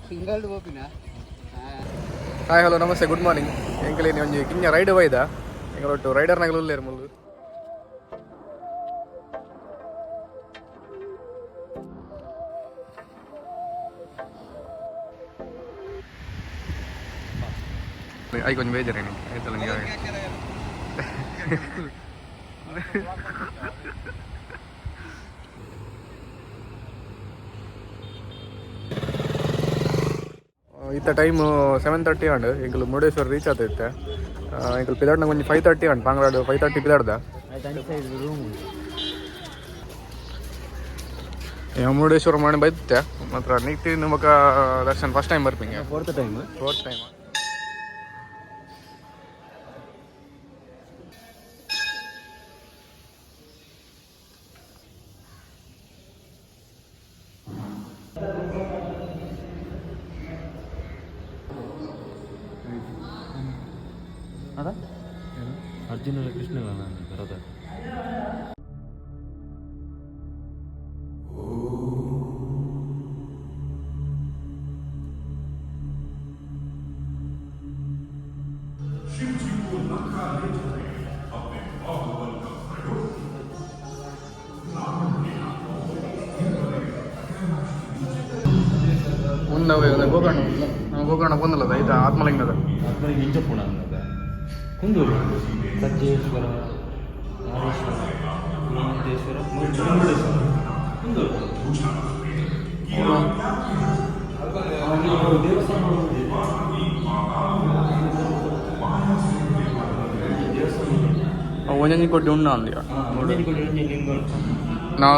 Single ಹೋಪಿನ. Hi, hello, ನಮಸ್ತೆ, good morning. ಎಂಕಲೇನಿ ಒಂಜಿ ಕಿಂಜ ರೈಡ್ ಬೈದ. ಎಂಕಲೊಟ್ಟು ರೈಡರ್ ನಗಲು ಉಲ್ಲೇರು ಮುಲ್ಲು. I ಕೊಂಚ ಬೇಜಾರೇನಿ ಆಯ್ತಲ್ಲ ನೀವು. ಇತ್ತ ಟೈಮ್ 7:30 ಆಂಡ್. ಎಂಕುಲು ಮುರುಡೇಶ್ವರ ರೀಚ್ ಆತ ಇತ್ತೆ. ಎಂಕುಲು ಪಿದಾಡ್ನ ಒಂಜಿ 5:30 ಆಂಡ್. ಪಾಂಗ್ಲಾಡ್ 5:30 ಪಿದಾಡ್ದ. ರೂಮ್. ಮುರುಡೇಶ್ವರ ಮಾಡಿ ಬೈತೆ ಮಾತ್ರ. ನಿಕ್ತಿ ನಮಕ ದರ್ಶನ ಫಸ್ಟ್ ಟೈಮ್ ಬರ್ಪಿಂಗೆ? Fourth time. Fourth time. ಅದ ಅರ್ಜುನ ಕೃಷ್ಣ ಬರೋದ. ಮುಂದೆ ಗೋಕರ್ಣ, ನಾವು ಗೋಕರ್ಣ ಬಂದಲ್ಲ, ಆಯ್ತಾ? ಆತ್ಮಲಿಂಗದ. ಆತ್ಮಲಿಂಗ ಇಂಚಪುಣ ಅನ್ನದ ಕುಂದೂರು, ಸಜ್ಜೇಶ್ವರ, ನಾಗೇಶ್ವರ, ಗುರುಮಂತೇಶ್ವರ, ಮುರುಡೇಶ್ವರ, ಕುಂದೂರು ದೇವಸ್ಥಾನ ಇದೆ. ದೇವಸ್ಥಾನ. ಒಂಜೊಂಜಿ ಕೊಟ್ಟಿ ಉಂಡ ಅಂದ್ಯ. ಒಂಜೊಂಜಿ ಕೊಡಿ ಒಂಜಿ ಲಿಂಗ ಉಂಟು. ನಾ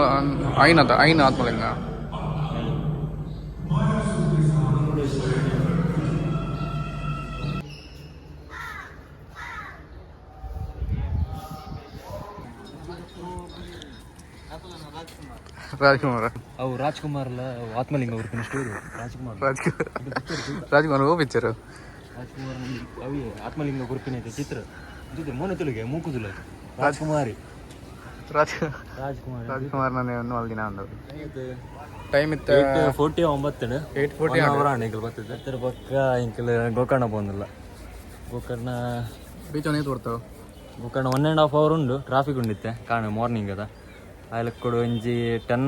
ಐನದ ಐನ ಆತ್ಮಲಿಂಗ. ಮುರುಡೇಶ್ವರ. ರಾಜ್ಕುಮಾರ. ಅವು ರಾಜ್ಕುಮಾರ್ಲ ಆತ್ಮಲಿಂಗ ಅವ್ರ ಸ್ಟೋರಿ ರಾಜ್ಕುಮಾರ್. ರಾಜ್ಕುಮಾರ್, ರಾಜ್ಕುಮಾರ್ ಓ ಪಿಕ್ಚರ್. ರಾಜ್ಕುಮಾರ್ ಅವಿ ಆತ್ಮಲಿಂಗ ಗುರುಪಿನ ಚಿತ್ರ ಜೊತೆ ಮೋನೆ ತುಲಿಗೆ ಮೂಕುದುಲ ರಾಜ್ಕುಮಾರಿ. ರಾಜ್ ರಾಜ್ಕುಮಾರ್. ರಾಜ್ಕುಮಾರ್ ನಾನೇ ಒಂದು ದಿನ ಅಂದ ಟೈಮ್ ಇತ್ತ. 8:40 ಒಂಬತ್ತು. 8:40. ಅವರ ಎಂಕಲ್ ಬರ್ತದೆ ಅದ್ರ ಪಕ್ಕ. ಎಂಕಲ್ ಗೋಕರ್ಣ ಪೋಂದಿಲ್ಲ ಗೋಕರ್ಣ. ಬೀಚ್ ಒನ್ ಬರ್ತಾವ. ಗೋಕರ್ಣ 1.5 ಅವರ್ ಉಂಡು. ಟ್ರಾಫಿಕ್ ಉಂಡಿತ್ತೆ ಕಾಣ ಮಾರ್ನಿಂಗ್ ಅದ. ಆಯ್ಲಕ್ ಕೊಡು ಒಂಜಿ 10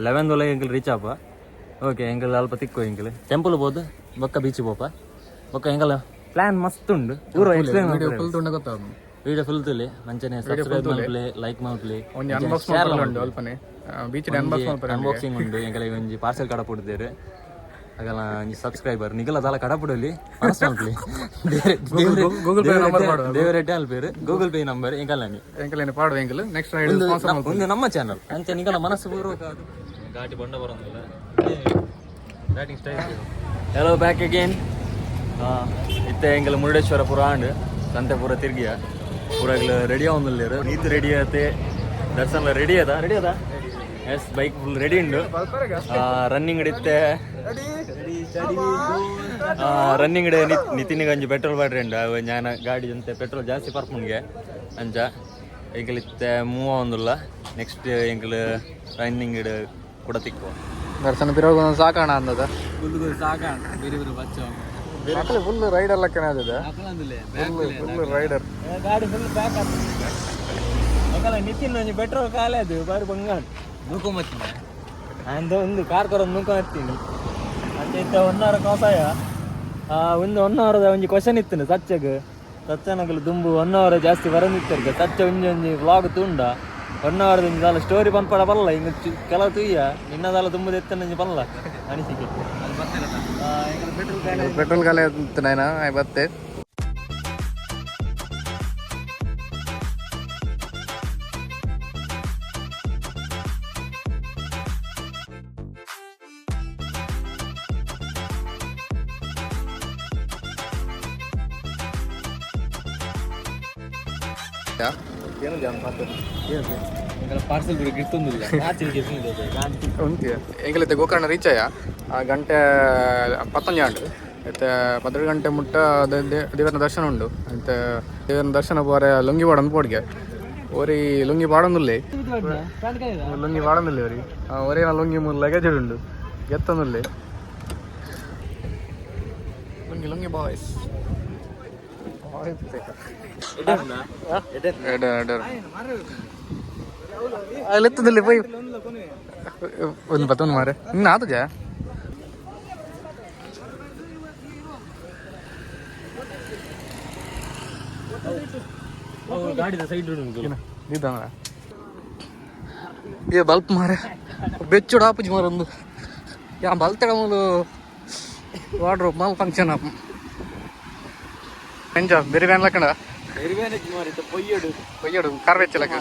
11 ದೊಲ ಎಂಕಲ್ ರೀಚ್ ಆಪ. ಓಕೆ, ಎಂಕಲ್ ಅಲ್ಪ ತಿಕ್ಕೋ. ಎಂಕಲ್ ಟೆಂಪಲ್ ಬೋದು ಬೊಕ್ಕ ಬೀಚ್ ಪೋಪ. ಬೊಕ್ಕ ಎಂಕಲ್ ಪ್ಲಾನ್ ಮಸ್ತ್ ಉಂಡು ಪೂರ ಎಕ್ಸ್ಪ್ಲೈನ್. ವಿಡಿಯೋ ಫುಲ್ ತುಂಡ ಗೊತ್ತಾಗ. ವಿಡಿಯೋ ಫುಲ್ ತುಲಿ. ಮಂಚನೆ ಸಬ್ಸ್ಕ್ರೈಬ್ ಮಲ್ಪಲೆ, ಲೈಕ್ ಮಲ್ಪಲೆ. ಒಂಜಿ ಅನ್ಬಾಕ್ಸ್ ಮಲ್ಪರೆ ಉಂಡು. ಅಲ್ಪನೆ ಬೀಚ್ ಅನ್ಬಾಕ್ಸ್ ಮಲ್ಪರೆ. ಅನ್ಬಾಕ್ಸಿಂಗ್ ಉಂಡು. ಎಂಕಲಿಗೆ ಒಂಜಿ ಪಾರ್ಸೆಲ್ ಕಡಪುಡ್ದೇರು. ಆಗಲ್ಲ ಒಂಜಿ ಸಬ್ಸ್ಕ್ರೈಬರ್ ನಿಗಲ ದಾಲ ಕಡಪುಡಲಿ ಮನಸ್ ಮಲ್ಪಲಿ. Google Pay number ಮಾಡು. ದೇವರೆಡ್ಡೆ ಅಲ್ಪೇರು ಗೂಗಲ್ ಪೇ ನಂಬರ್ ಎಂಕಲ್ಲಾನಿ. ಎಂಕಲ್ ಪಾಡು. ಎಂಕಲ್ ನೆಕ್ಸ್ಟ್ ರೈಡ್ ಸ್ಪಾನ್ಸರ್ ಮಲ್ಪಲೆ. ಒಂದು ನಮ್ಮ ಚಾನಲ್ ಅಂಚ ನಿಗಲ ಮನಸ್ಸು ಪೂರ್ವಕ ಅದು ಘಾಟಿ ಬಂಡ ಬರೋದಿಲ್ಲ. Batting style. Hello, back again. ಇತ್ತೆ ಎಂಕಲ್ ಮುರುಡೇಶ್ವರ ಪುರ ಆಂಡ್. ಸಂತೆ ಪೂರ ತಿರ್ಗಿಯ. ಪೂರ ರೆಡಿ ಆವೊಂದುಲ್ಲೆರ್. ನೀತ್ ರೆಡಿ ಆತೆ. ದರ್ಶನ ರೆಡಿ ಅದ, ರೆಡಿ ಅದ. ಎಸ್, ಬೈಕ್ ಫುಲ್ ರೆಡಿ ಉಂಡು. ರನ್ನಿಂಗ್ ಇತ್ತೆ. ರನ್ನಿಂಗ್ ನಿತಿನ್ ಒಂಜಿ ಪೆಟ್ರೋಲ್ ಬ್ಯಾಟ್ರಿ ಉಂಡು. ಅವು ಜ್ಞಾನ ಗಾಡಿ ಅಂತೆ ಪೆಟ್ರೋಲ್ ಜಾಸ್ತಿ ಪರ್ಪುನ್ಗೆ. ಅಂಚ ಎಂಕಲ್ ಇತ್ತೆ ಮೂವ್ ಆವೊಂದುಲ್ಲ. ನೆಕ್ಸ್ಟ್ ಎಂಕಲ್ ರನ್ನಿಂಗ್ ಕೂಡ ತಿಕ್ಕುವ. ದರ್ಶನ ಪಿರೋಗ ಸಾಕಾಣ ಅಂದದ. ಸಾಕಾಣ ಬೇರೆ ಬೇರೆ ಬಚ್ಚ. ಫುಲ್ ರೈಡರ್ ಲಕ್ಕನೆ ಅದ, ಫುಲ್ ಫುಲ್ ರೈಡರ್. ಗಾಡಿ ಫುಲ್ ಪ್ಯಾಕ್ ಯಾಕಂದ್ರೆ ನಿತಿನ್ ಒಂಜಿ ಪೆಟ್ರೋಲ್ ಖಾಲಿ ಅದು ಬಾರಿ ಬಂಗಾಣ ನೂಕೊಂಬತ್ತೀನಿ ಅಂದ ಒಂದು ಕಾರ್ ಕೊರೊಂದು ನೂಕೊಂಬತ್ತೀನಿ ಅಂಚ. ಇತ್ತೆ ಒನ್ ಅವರ್ ಕಾಸಾಯ. ಒಂದು ಒನ್ ಅವರದ ಒಂಜಿ ಕ್ವಶನ್ ಇತ್ತು ಸಚ್ಚಗ್. ಸಚ್ಚನಕಲು ದುಂಬು ಒನ್ ಅವರ್ ಜಾಸ್ತಿ ಬರಂದಿತ್ತರ್ಗ. ಸಚ್ಚ ಒಂಜಿ ಒಂಜಿ ವ್ಲಾಗ್ ತೂಂಡ ಒನ್ ಅವರ್ದ ಒಂಜಿ ದಾಲ ಸ್ಟೋರಿ ಪನ್ಪಡ ಬಲ್ಲ. ಹಿಂಗ ಕೆಲವು ತೂಯ್ಯ ನಿನ್ನದಾಲ ದುಂಬು ಎತ್ತನ ಒಂಜಿ ಬಲ್ಲ ಅನಿಸಿಕೆ. ಪೆಟ್ರೋಲ್. ಪೆಟ್ರೋಲ್ ಖಾಲಿ ಆಯ್ತು ನಾಯ್ನ ಬತ್ತೆ. ಪಾರ್ಸೆಲ್ ಗಿರ್ತೊಂದಿಲ್ಲ. ಉಂತಿ ಎಂಕಲೈತೆ ಗೋಕರ್ಣ ರೀಚ್ ಆಯ. ಆ ಗಂಟೆ ಪತ್ತೊಂಜಿ ಆಂಡ್. ಇತ್ತೆ 12 ಗಂಟೆ ಮುಟ್ಟ ದೇವರ ದರ್ಶನ ಉಂಡು. ಇತ್ತೆ ದೇವರ ದರ್ಶನ ಪೋರೆ ಲುಂಗಿ ಪಾಡೊಂದು ಪೋಡ್ಗೆ. ಒರಿ ಲುಂಗಿ ಪಾಡೊಂದುಲ್ಲೆ, ಲುಂಗಿ ಪಾಡೊಂದುಲ್ಲೆ ಒರಿ. ಒರೇನ ಲುಂಗಿ ಮೂರು ಲಗೇಜ್ ಉಂಡು ಗೆತ್ತೊಂದುಲ್ಲೆ. ಲುಂಗಿ ಲುಂಗಿ ಬಾಯ್ಸ್. ಅಲ್ಲೆತ್ತದಲ್ಲಿ ಪೋಯ್ ಒಂದು ಪತ್ತೊಂದು ಮಾರೆ ಇನ್ನು ಆತಜ. ಗಾಡಿದ ಸೈಡ್ ಉಂಟು. ನಿಧಾನ. ಏ ಬಲ್ಪ್ ಮಾರೆ, ಬೆಚ್ಚುಡು ಆಪುಜಿ ಮಾರ. ಒಂದು ಯಾ ಬಲ್ತಡ ಮೂಲು ವಾರ್ಡ್ರೋಬ್ ಮಾಲ್ ಫಂಕ್ಷನ್ ಆಪ್ ಎಂಜ ಬೇರೆ ವ್ಯಾನ್ ಲಕ್ಕಂಡ. ಪೊಯ್ಯಡು. ಕೊಯ್ಯಡು ಕಾರ್ ಬೆಚ್ಚ ಲಕ್ಕ.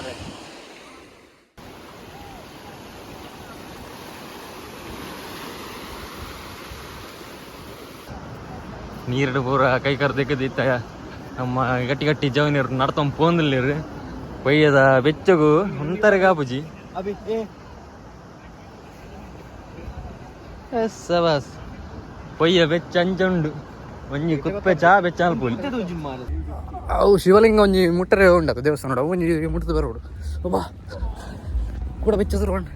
ನೀರು ಪೂರ ಕೈ ಕರ್ದಕ್ಕದಿತ್ತ. ನಮ್ಮ ಗಟ್ಟಿ ಗಟ್ಟಿ ಜವನೀರು ನಡ್ತೊಂದು ಪೋಂದಿಲ್ಲೇರು. ಪೊಯ್ಯದ ಬೆಚ್ಚಗು ಒಂತರ ಕಾಪುಜಿ. ಸಬಾಸ್, ಪೊಯ್ಯ ಬೆಚ್ಚ ಅಂಚ ಉಂಡು. ಒಂಜಿ ಕುಪ್ಪೆ ಚಾ ಬೆಚ್ಚ ಅಲ್ಪುಲಿ. ಅವು ಶಿವಲಿಂಗ ಒಂಜಿ ಮುಟ್ಟರೆ ಉಂಡದು ದೇವಸ್ಥಾನ. ಅವು ಒಂಜಿ ಮುಟ್ಟದ ಬರೋಡು. ಒಬ್ಬ ಕೂಡ ಬೆಚ್ಚ ಶುರು ಉಂಟು.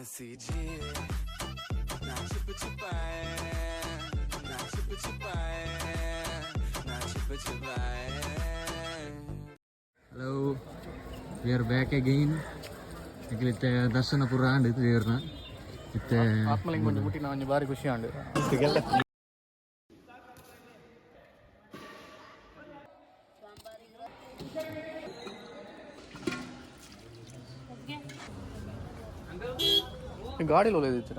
ऐसी जिए ना छिप छिपाए, ना छिप छिपाए, ना छिप छिपाए. Hello, we are back again. ಇತ್ತೆ ದರ್ಶನ ಪೂರ ಆಂಡ್ ದೇವ್ರನ ಇತ್ತೆ. ಆತ್ಮಲಿಂಗ ಒಂಜಿ ಮುಟ್ಟಿನ ಒಂಜಿ ಬಾರಿ ಖುಷಿ ಆಂಡ್. ಗಾಡಿ ಲೋಲೇದಿತ್ತು.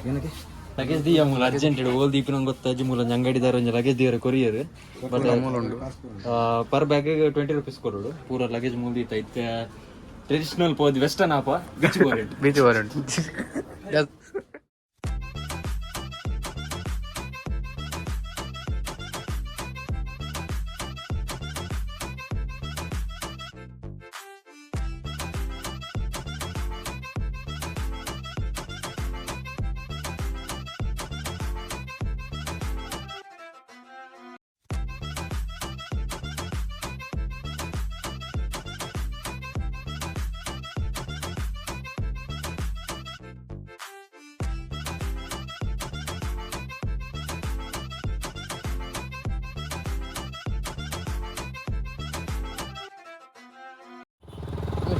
ಏನಕ್ಕೆ ಲಗೇಜ್ ದಿಯ ಮೂಲ ಅರ್ಜೆಂಟ್ ಇಡು ಓಲ್ ದೀಪಿನ ಗೊತ್ತಾಜಿ ಮೂಲ ಅಂಗಡಿದಾರ ಒಂಜಿ ಲಗೇಜ್ ದಿಯರ ಕೊರಿಯರ್. ಬಟ್ ಉಂಡು. ಪರ್ ಬ್ಯಾಗ್ 20 ರುಪೀಸ್ ಕೊರಡು. ಪೂರ ಲಗೇಜ್ ಮೂಲ ದೀತ. ಇತ್ತೆ ಟ್ರೆಡಿಷನಲ್ ಪೋದ್ ವೆಸ್ಟರ್ನ್ ಆಪ ಬೀಚ್ ಬೋರೆಂಟ್. ಬೀಚ್ ವಾರಂಟ್.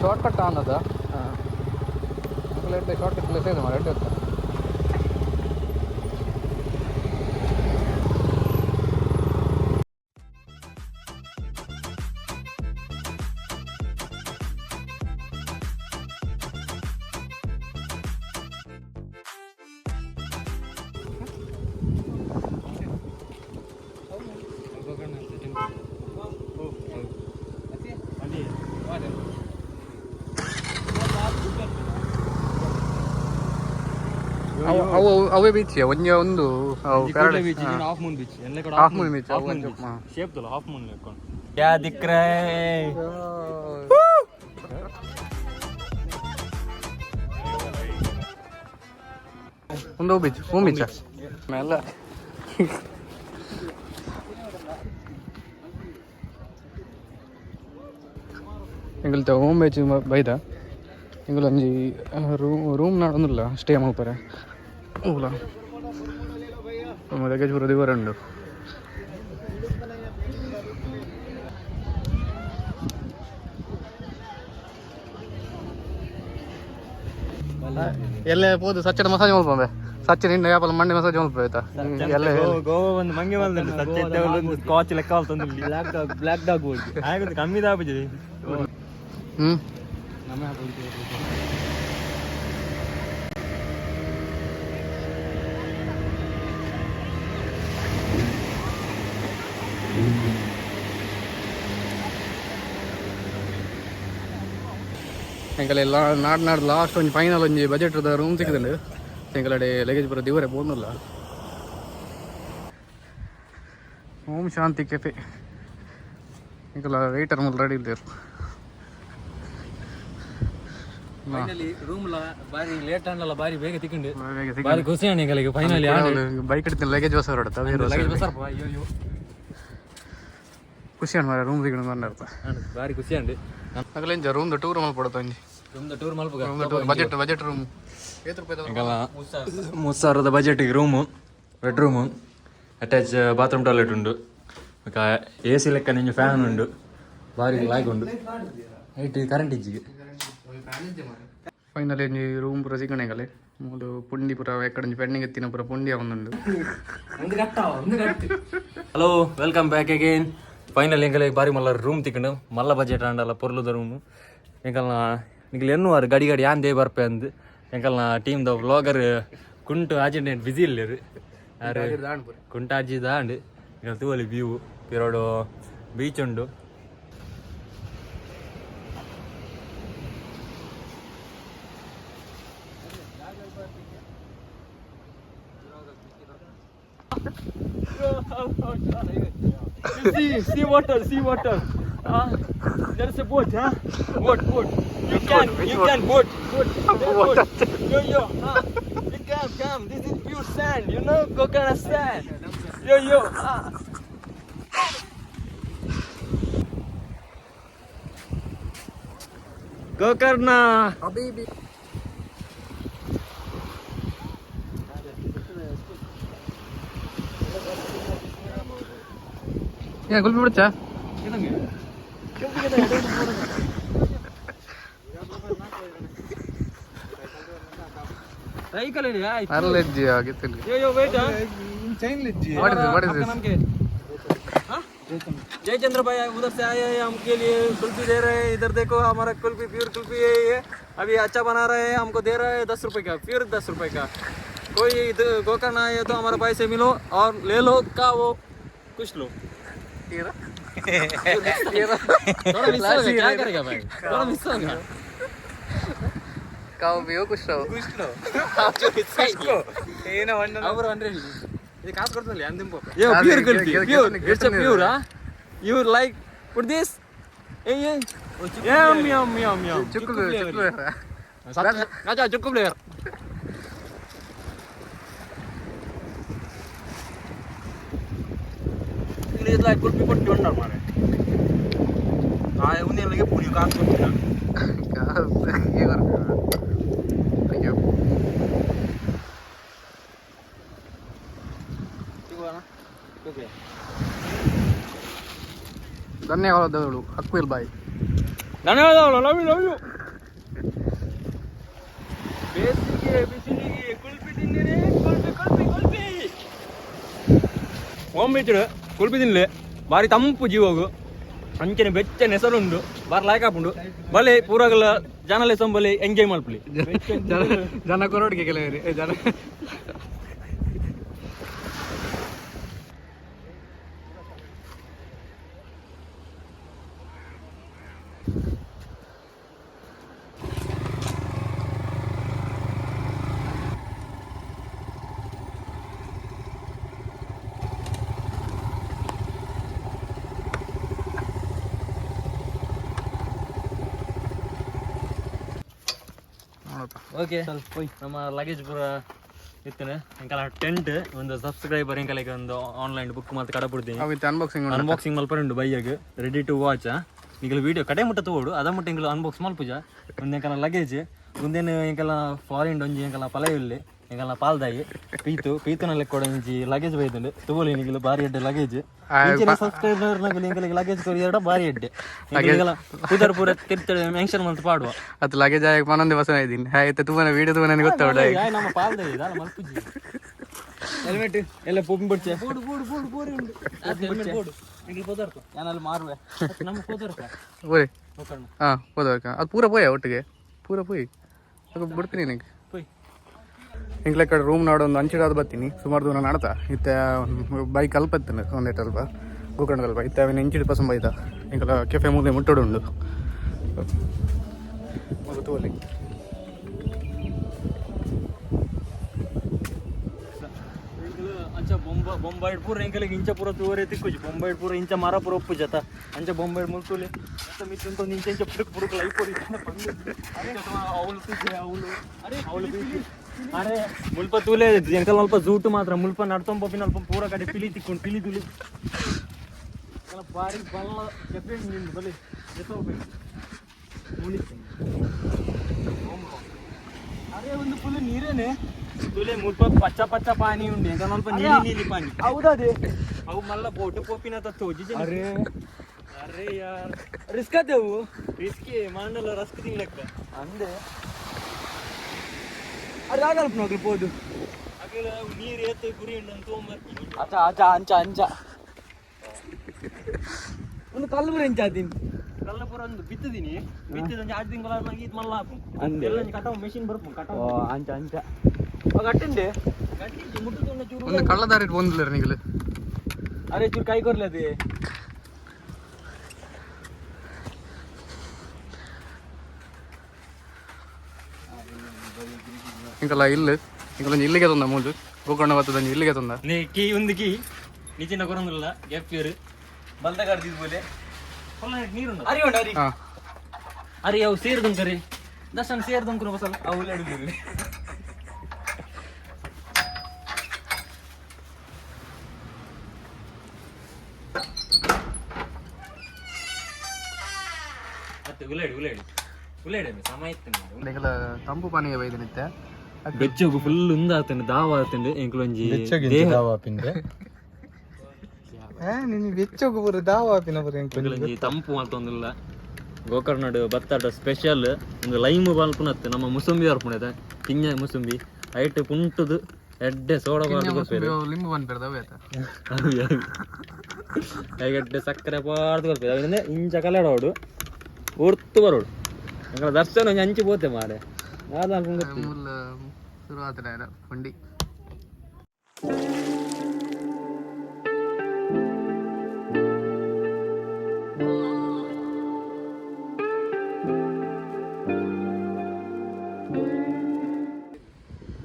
ಶಾರ್ಟ್ ಕಟ್ ಆನದ ಶಾರ್ಟ್ ಕಟ್ ಪ್ಲೇಸ್ ಇದೆ ಮಾರೆ ಎಡ್ಡೆ. ಅವು ಅವು ಅವೇ ಬೀಚ್ ಒಂಜಿ ಒಂದು ಅವು. Beach, half Moon beach ಎಲ್ಲ ಕಡೆ. ಹಾಫ್ ಮೂನ್ ಬೀಚ್ ಅವು ಒಂಜಿ. ಶೇಪ್ ತೋಲ ಹಾಫ್ ಮೂನ್ ಲೆಕ್ಕ. ಕ್ಯಾ ದಿಕ್ ರಹಾ ಹೈ? ಒಂದು ಬೀಚ್ ಹೂ ಬೀಚ್ ಎಲ್ಲ. ಎಂಕಲ್ತ ಹೋಮ್ ಬೀಚ್ ಬೈದ. ಎಂಕುಲು ಒಂಜಿ ರೂಮ್ ರೂಮ್ ನಾಡೊಂದುಲ್ಲ ಸ್ಟೇ ಮಲ್ಪರೆ. ಓಲ ಲಗೇಜ್ ಪೂರ ದಿವರ ಉಂಡು. ಎಲ್ಲೇ ಪೋದು ಸಚ್ಚಡ ಮಸಾಜ್ ಮಲ್ಪಂಬೆ. ಸಚ್ಚ ನಿನ್ನ ಯಾಪಲ ಮಂಡಿ ಮಸಾಜ್ ಮಲ್ಪ ಆಯ್ತಾ ಎಲ್ಲ. ಗೋವಾ ಒಂದು ಮಂಗೆ ಬಂದುಂಟು. ಸಚ್ಚ ಒಂದು ಸ್ಕಾಚ್ ಲೆಕ್ಕ ತಂದು. ಬ್ಲ್ಯಾಕ್ ಡಾಗ್, ಬ್ಲ್ಯಾಕ್ ಡಾಗ್ ಆಯ್ತು, ಕಮ್ಮಿ ದಾಪುಜಿ. ಹ್ಞೂ. ಎಂಕಲೆಲ್ಲ ನಾಡ್ ನಾಡ್ ಲಾಸ್ಟ್ ಒಂಜಿ ಫೈನಲ್ ಒಂಜಿ ಬಜೆಟ್ ರೂಮ್ ಸಿಕ್ಕುದುಂಡು. ಎಂಕಲಡೆ ಲಗೇಜ್ ಪೂರ ದಿವರೆ ಪೋನುಲ್ಲ. ಓಂ ಶಾಂತಿ ಕೆಫೆ. ಎಂಕಲ ವೇಟರ್ ಮೂಲ ರೆಡಿ ಇಲ್ದೇರು. ಫೈನಲಿ ರೂಮ್ ಲ ಬಾರಿ ಲೇಟ್ ಆಂಡಲ ಬಾರಿ ಬೇಗ ತಿಕ್ಕೊಂಡು. ಬಾರಿ ಖುಷಿ ಆಂಡ್ ಎಂಕಲೆಗ್ ಫೈನಲಿ. ಬೈಕ್ ಇಡ್ತೀನಿ, ಲಗೇಜ್ ಹೊಸ ಹೊರಡ್ತ. ಲಗೇಜ್ ಬಸರ್ಪ, ಅಯ್ಯೋ ಅಯ್ಯೋ. ಖುಷಿ ಅಣ್ಣ ಮಾರ, ರೂಮ್ ಸಿಗಣ ಅರ್ಥ. ಬಾರಿ ಖುಷಿ ಆಂಡ್. ಅಗಲೆಂಜ ರೂಮ್ ಟೂರ್ ಮಲ್ಪೊಡತ ಒಂಜಿ. Room the tour ಮಲ್ಪುಗ. Room tour, budget budget room ಏತ್ ರೂಪಾಯಿ? 3000ದ ಬಜೆಟಿಗೆ room, bedroom, attach bathroom, toilet ಉಂಡು. ಬೊಕ ಎ ಸಿ ಲೆಕ್ಕ ನಿಂಜು ಫ್ಯಾನ್ ಉಂಡು. ಬಾರಿ ಲಾಯ್ಕ್ ಉಂಡು. ಲೈಟ್ ಕರೆಂಟ್ ಇಜ್ಜಿಗೆ. ಫೈನಲಿ ಒಂಜಿ ರೂಮ್ ಪೂರ ಸಿಗಣೆಗಲೆ. ಮೂಲು ಪುಂಡಿ ಪೂರ ಎಕ್ಕಡ ಒಂಜಿ ಪೆಂಡಿಂಗ್ ಎತ್ತಿನ ಪೂರ ಪುಂಡಿ ಒಂದುಂಡು. Hello, welcome back again. Final ಎಂಕಲೆಗ್ ಬಾರಿ ಮಲ್ಲ ರೂಮ್ ತಿಕ್ಕಂಡು. ಮಲ್ಲ ಬಜೆಟ್ ಆಂಡಲ ಪೊರ್ಲುದ ರೂಮು. ಎಂಕಲ್ನ ನಿಕಲ್ ಎನ್ನುವಾರು ಗಡಿ ಗಡಿ ಆಂದೇ ಬರ್ಪೆ ಅಂದ್. ಎಂಕಲ್ನ ಟೀಮ್ ದ ವ್ಲಾಗರ್ ಕುಂಟು ಆಜೆಂಟ್ ಬಿಸಿ ಇಲ್ಲೇರು ಆರು. ಕುಂಟಾಜಿ ದಾಂಡ್. ಎಂಕಲ್ ತೂವಲಿ ವ್ಯೂ, ಪಿರೋಡು ಬೀಚ್ ಉಂಡು. See, see water, see water. There is a boat, huh? Boat, boat. You can, you can boat, boat. Boat. Yo, yo. Huh? You come, come. This is pure sand, coconut sand. Yo, yo. Gokarna. Habibi. ಏ ಗುಲ್ಬಿ ಬಿಡ್ಚಾ? ಅರ್ಲೆಜ್ಜಿ ಆಗಿತ್ತಿಲ್ಲ. Yo, yo, wait, huh? What is what is this? नाम क्या है? हाँ? जयचंद्र भाई उधर से आए हैं, हमके लिए कुल्फी दे रहे हैं। इधर देखो, हमारा कुल्फी, प्योर कुल्फी है ये। अभी अच्छा बना रहे हैं, हमको दे रहे हैं 10 रुपए का, प्योर 10 रुपए का। कोई इधर गोकर्ण आए तो हमारे भाई से मिलो और ले लो का वो कुछ लो। थोड़ा मिस हो गया, क्या करेगा भाई, थोड़ा मिस हो गया। ಕಾವು ಬಿಯೋ ಕುಶ್ ರಹೋ. ಅವರು ಅಂದ್ರೆ ಇದು ಕಾಸು ಕೊಡ್ತಲ್ಲ ಅಂದಿಂಪು. Yo, pure kulfi, pure, it's a pure. You like put this? ಏ ಏ, yum yum yum yum. Chukku chukku. ರಾಜಾ ಚುಕ್ಕು ಫ್ಲೇವರ್. ಲೈಕ್ ಕುಲ್ಫಿ ಕೊಟ್ಟು ಉಂಡರ್ ಮಾರೆ. ಆ ಉಂದೆಲ್ಲಿಗೆ ಪುರಿ ಕಾಸು ಕೊಡ್ತೀನ. ಅಯ್ಯೋ. ಓಕೆ. ಧನ್ಯವಾದಗಳು ಅಕ್ವಿಲ್ ಬಾಯ್. ಧನ್ಯವಾದಗಳು, ಲವ್ you, love you. ಬೇಸಿಗೆ ಬಿಸಿಲಿಗೆ ಕುಲ್ಫಿ ತಿನ್ನಿರಿ, ಕುಲ್ಫಿ ಕುಲ್ಫಿ ಕುಲ್ಫಿ. ಓಂ ಬೀಚ್ ಕುಲ್ಫಿ ತಿನ್ಲಿ, ಬಾರಿ ತಂಪು ಜೀವಗು. ಅಂಚನೆ ಬೆಚ್ಚನೆ ಹೆಸರುಂಡು, ಬಾರಿ ಲಾಯ್ಕ್ ಆಪುಂಡು. ಬಲೆ ಪೂರಗಲ ಜನಲೆ ಸಂಬಲಿ ಎಂಜಾಯ್ ಮಲ್ಪಲಿ. ಜನ ಜನ ಕೊರೋಡ್ಗೆ ಕೆಲವರು ಜನ. ನೋಡಪ್ಪ. ಓಕೆ, ನಮ್ಮ ಲಗೇಜ್ ಪೂರ ಇತ್ತನೆ. ಎಂಕಲ ಟೆಂಟ್ ಒಂದು ಸಬ್ಸ್ಕ್ರೈಬರ್ ಎಂಕಲಿಗೆ ಒಂದು ಆನ್ಲೈನ್ ಬುಕ್ ಮತ್ತೆ ಕಡ ಬಿಡ್ತೀನಿ. ಅವಿತ್ತು ಅನ್ಬಾಕ್ಸಿಂಗ್. ಅನ್ಬಾಕ್ಸಿಂಗ್ ಮಲ್ಪರುಂಡು ಬೈಯಾಗ. ರೆಡಿ ಟು ವಾಚ್ ನಿಗಲು ವಿಡಿಯೋ ಕಡೆ ಮುಟ್ಟ ತೋಡು. ಅದ ಮುಟ್ಟ ಎಂಕಲು ಅನ್ಬಾಕ್ಸ್ ಮಲ್ಪುಜ. ಒಂದು ಎಂಕಲ ಲಗೇಜ್ ಒಂದೇನು, ಎಂಕಲ ಫಾರಿನ್ ಒಂಜಿ ಎಂಕಲ ಪಲಯ ಇಲ್ಲಿ ಎಂಕಲ ಪಾಲ್ದಾಯಿ ಪೀತು ಪೀತುನಲ್ಲಿ ಕೂಡ ಒಂಜಿ ಲಗೇಜ್ ಬೈದುಂಡು. ತೋಲಿ ನಿಗಲು, ಬಾರಿ ಎಡ್ಡೆ ಲಗೇಜ್. ಸಬ್ಸ್ಕ್ರೈಬರ್ ನಗಲು ಎಂಕಲಿಗೆ ಲಗೇಜ್ ಕೊರಿ ಎರಡ ಬಾರಿ ಎಡ್ಡೆ. ಎಂಕಲಿಗೆಲ್ಲ ಪುದರ್ ಪೂರ ತಿರ್ತ ಮೆನ್ಷನ್ ಮಲ್ತು ಪಾಡುವ. ಅದು ಲಗೇಜ್ ಆಗಿ ಪನ್ನೊಂದು ವಸನ ಇದ್ದೀನಿ ಆಯ್ತು. ತುಂಬಾ ವಿಡಿಯೋ ತುಂಬಾ ನನಗೆ ಗೊತ್ತಾವಡ. ಯಾಯ್ ನಮ್ಮ ಪಾಲ್ದಾಯಿ ದಾಲ ಮಲ್ಪುಜಿ. ಹೆಲ್ಮೆಟ್ ಎಲ್ಲ ಪೊಪ್ಪಿ ಬಡ್ಚೆ ಬೋಡು ಬೋಡು ಬೋಡು ಬೋರಿ ಉಂಡು. ಹೆಲ್ಮೆಟ್ ಬೋಡು ಎಂಕಲು ಪೋದರ್ಕ ಯಾನಲ್ಲಿ ಮಾರುವೆ ನಮ್ಮ ಪೋದರ್ಕ. ಓಯ್. ಗೋಕರ್ಣ. ಹಾಂ, ಹೋದಕ್ಕ ಅದು ಪೂರ ಪೋಯ, ಒಟ್ಟಿಗೆ ಪೂರ ಪೋಯ್ ಅದು ಬಿಡ್ತೀನಿ ನಿನಗೆ. ಪೋಯ್. ಎಂಕ್ಲೆ ಕಡೆ ರೂಮ್ ನಾಡು ಒಂದು ಅಂಚಿಡಾದ ಬತ್ತೀನಿ. ಸುಮಾರು ದೂರ ನಡ್ತಾ ಇತ್ತೆ. ಬೈಕ್ ಅಲ್ಪ ಇತ್ತನೆ ಒಂದೇಟ್ ಅಲ್ಪ ಗೋಕರ್ಣದಲ್ಪ ಇತ್ತೆ. ಅವನ ಇಂಚಿಡಿ ಪಸಂಬ ಬೈದ ಎಂಕಲ ಕೆಫೆ ಮುಂದೆ ಮುಟ್ಟೋಡು ಉಂಡು ತೋಲಿ. ಅಂಚ ಬೊಂಬ ಬೊಂಬಾಯಿಡ್ ಪೂರ ಎಂಕಲೆಗ್ ಇಂಚ ಪೂರ ತೂವರೆ ತಿಕ್ಕುಜಿ. ಬೊಂಬಾಯಿಡ್ ಪೂರ ಇಂಚ ಮರ ಪೂರ ಉಪ್ಪುಜತ. ಅಂಚ ಬೊಂಬಾಯಿಡ್ ಮುಲ್ತುಲೆ ಅಂಚ ಮಿತ್ತ್ ಉಂತೊಂದು ಇಂಚ ಇಂಚ ಪುಡುಕ್ ಪುಡುಕ್ ಲೈಟ್ ಪೊಡಿ ಅವಳು ತೂಜೆ ಅವಳು ಅವಳು. ಅರೆ ಮುಲ್ಪ ತೂಲೆ, ಎಂಕಲ್ ಅಲ್ಪ ಜೂಟು ಮಾತ್ರ. ಮುಲ್ಪ ನಡ್ತೊಂದು ಪೋಪಿನ ಅಲ್ಪ ಪೂರ ಕಡೆ ಪಿಲಿ ತಿಕ್ಕೊಂಡು ಪಿಲಿ ತುಲಿ. ಬಾರಿ ಬಲ್ಲ ಕೆಫೆ ನಿಂದು ಬಲಿ ಎತ್ತೋಗ್ಬೇಕು. ಅರೆ, ಒಂದು ಫುಲ್ ನೀರೇನೆ. ತುಲೆ, ಮುಲ್ಪ ಪಚ್ಚ ಪಚ್ಚ ಪಾನಿ ಉಂಡು, ಎಂಕಲ್ ಅಲ್ಪ ನೀಲಿ ನೀಲಿ ಪಾನಿ. ಹೌದಾ ಅದೇ. ಅವು ಮಲ್ಲ ಬೋಟ್ ಪೋಪಿನ ತೋಜಿ. ಅರೆ. ಅರೆ ಯಾರ್. ರಿಸ್ಕ್ ಆತೆವು. ರಿಸ್ಕಿ ಮಂಡಲ ರಸ್ಕ್ ತಿನ್ಲೆಕ್ಕ. ಅಂದೆ, ಅರೆ ಆಗಲ್ಪ ನೋಕ್ಲು ಪೋದು. ಅಗಲ ನೀರ್ ಏತ್ ಗುರಿ ಉಂಡು ಅಂತ ತಗೊಂಬರ್ತೀನಿ. ಅಚ್ಚ ಅಚ್ಚ, ಅಂಚ ಅಂಚ. ಒಂದು ಕಲ್ಲು ಬರ ಇಂಚ ಆತೀನಿ. ಕಲ್ಲ ಪೂರ ಒಂದು ಬಿತ್ತದೀನಿ. ಬಿತ್ತಿದ ಒಂಜಿ 6 ತಿಂಗಳ ಇದು ಮಲ್ಲ ಹಾಕು. ಅಂದೆ. ಎಲ್ಲ ಒಂಜಿ ಕಟಾವು ಮೆಷಿನ್ ಬರ್ಪು ಕಟಾವು. ಓ, ಅಂಚ ಅಂಚ. ಅಟ್ಟಂಡೆ. ಗಟ್ಟಿ ಮುಟ್ಟುತ್ತೊಂದು ಚೂರು. ಒಂದು ಕಳ್ಳದಾರಿ ಬಂದಿಲ್ಲ ನಿಗಲು. ಅರೆ, ಚೂರು ಕೈ ಕೊರ್ಲದೆ. ಇಂಕಲ್ಲ ಇಲ್ಲು, ಇಂಕಲ್ಲ ಒಂಜಿ ಇಲ್ಲಿಗೆ ತಂದ ಮೂಜು ಗೋಕರ್ಣ ಬತ್ತದ ಒಂಜಿ ಇಲ್ಲಿಗೆ ತಂದ. ನೀ ಕೀ ಒಂದು ಕೀ ನಿಚಿನ ಕೊರಂದಿಲ್ಲ ಗ್ಯಾಪ್. ಬಲ್ದ ಕಡ್ದಿದ್ ಬೋಲೆ. ನೀರುಂಡು. ಅರಿ ಉಂಡು ಅರಿ. ಹಾ. ಅರೆ, ಅವು ಸೇರ್ದುಂಕರಿ ದರ್ಶನ್ ಸೇರ್ದುಂಕರು ಬಸಲ್. ಅವು ಉಳ್ಳಾಡುದಿಲ್ಲ. ಮತ್ತೆ ಉಲೇಡು ಉಲೇಡು ಉಲೇಡು ಸಮಯ ಇತ್ತು. ಇಂಕಲ್ಲ ತಂಪು ಪಾನೀಯ ಬೈದ ನಿತ್ಯ. ಬೆಚ್ಚಗು ಫುಲ್ ಉಂದಾತಂಡು ದಾವ ಆತಂಡು ಎಂಕ್ಲೊಂಜಿ ದೇಹ. ಎಂಕ್ಲೊಂಜಿ ತಂಪು ಮಾತೊಂದಿಲ್ಲ. ಗೋಕರ್ಣಡ್ ಬತ್ತಾಡ ಸ್ಪೆಷಲ್ ಒಂದು ಲೈಮ್ ಬಲ್ಪುನತ್ತು ನಮ್ಮ ಮುಸುಂಬಿ ಬರ್ಪುನದ ಕಿಂಜ ಮುಸುಂಬಿ ಐಟ್ ಪುಂಟುದು ಎಡ್ಡೆ ಸೋಡಾ ಬಾರ್ದು ಕೊರ್ಪೇರು. ಲಿಂಬು ಪನ್ಪೇರು ಅವೆ ಆತ. ಎಡ್ಡೆ ಸಕ್ಕರೆ ಪಾರ್ದು ಕೊರ್ಪೇರು. ಅವಿಂದ ಇಂಚ ಕಲೆಡೋಡು ಒರ್ತು ಬರೋಡು. ಎಂಕಲ ದರ್ಶನ ಒಂಜಿ ಅಂಚಿ ಪೋತೆ ಮಾರೆ ದಾದ ಅನ್ಕೊಂಡ್ ಗೊತ್ತಿಲ್ಲ. ಮೂಲ ಶುರು ಆತನ ಬಂಡಿ.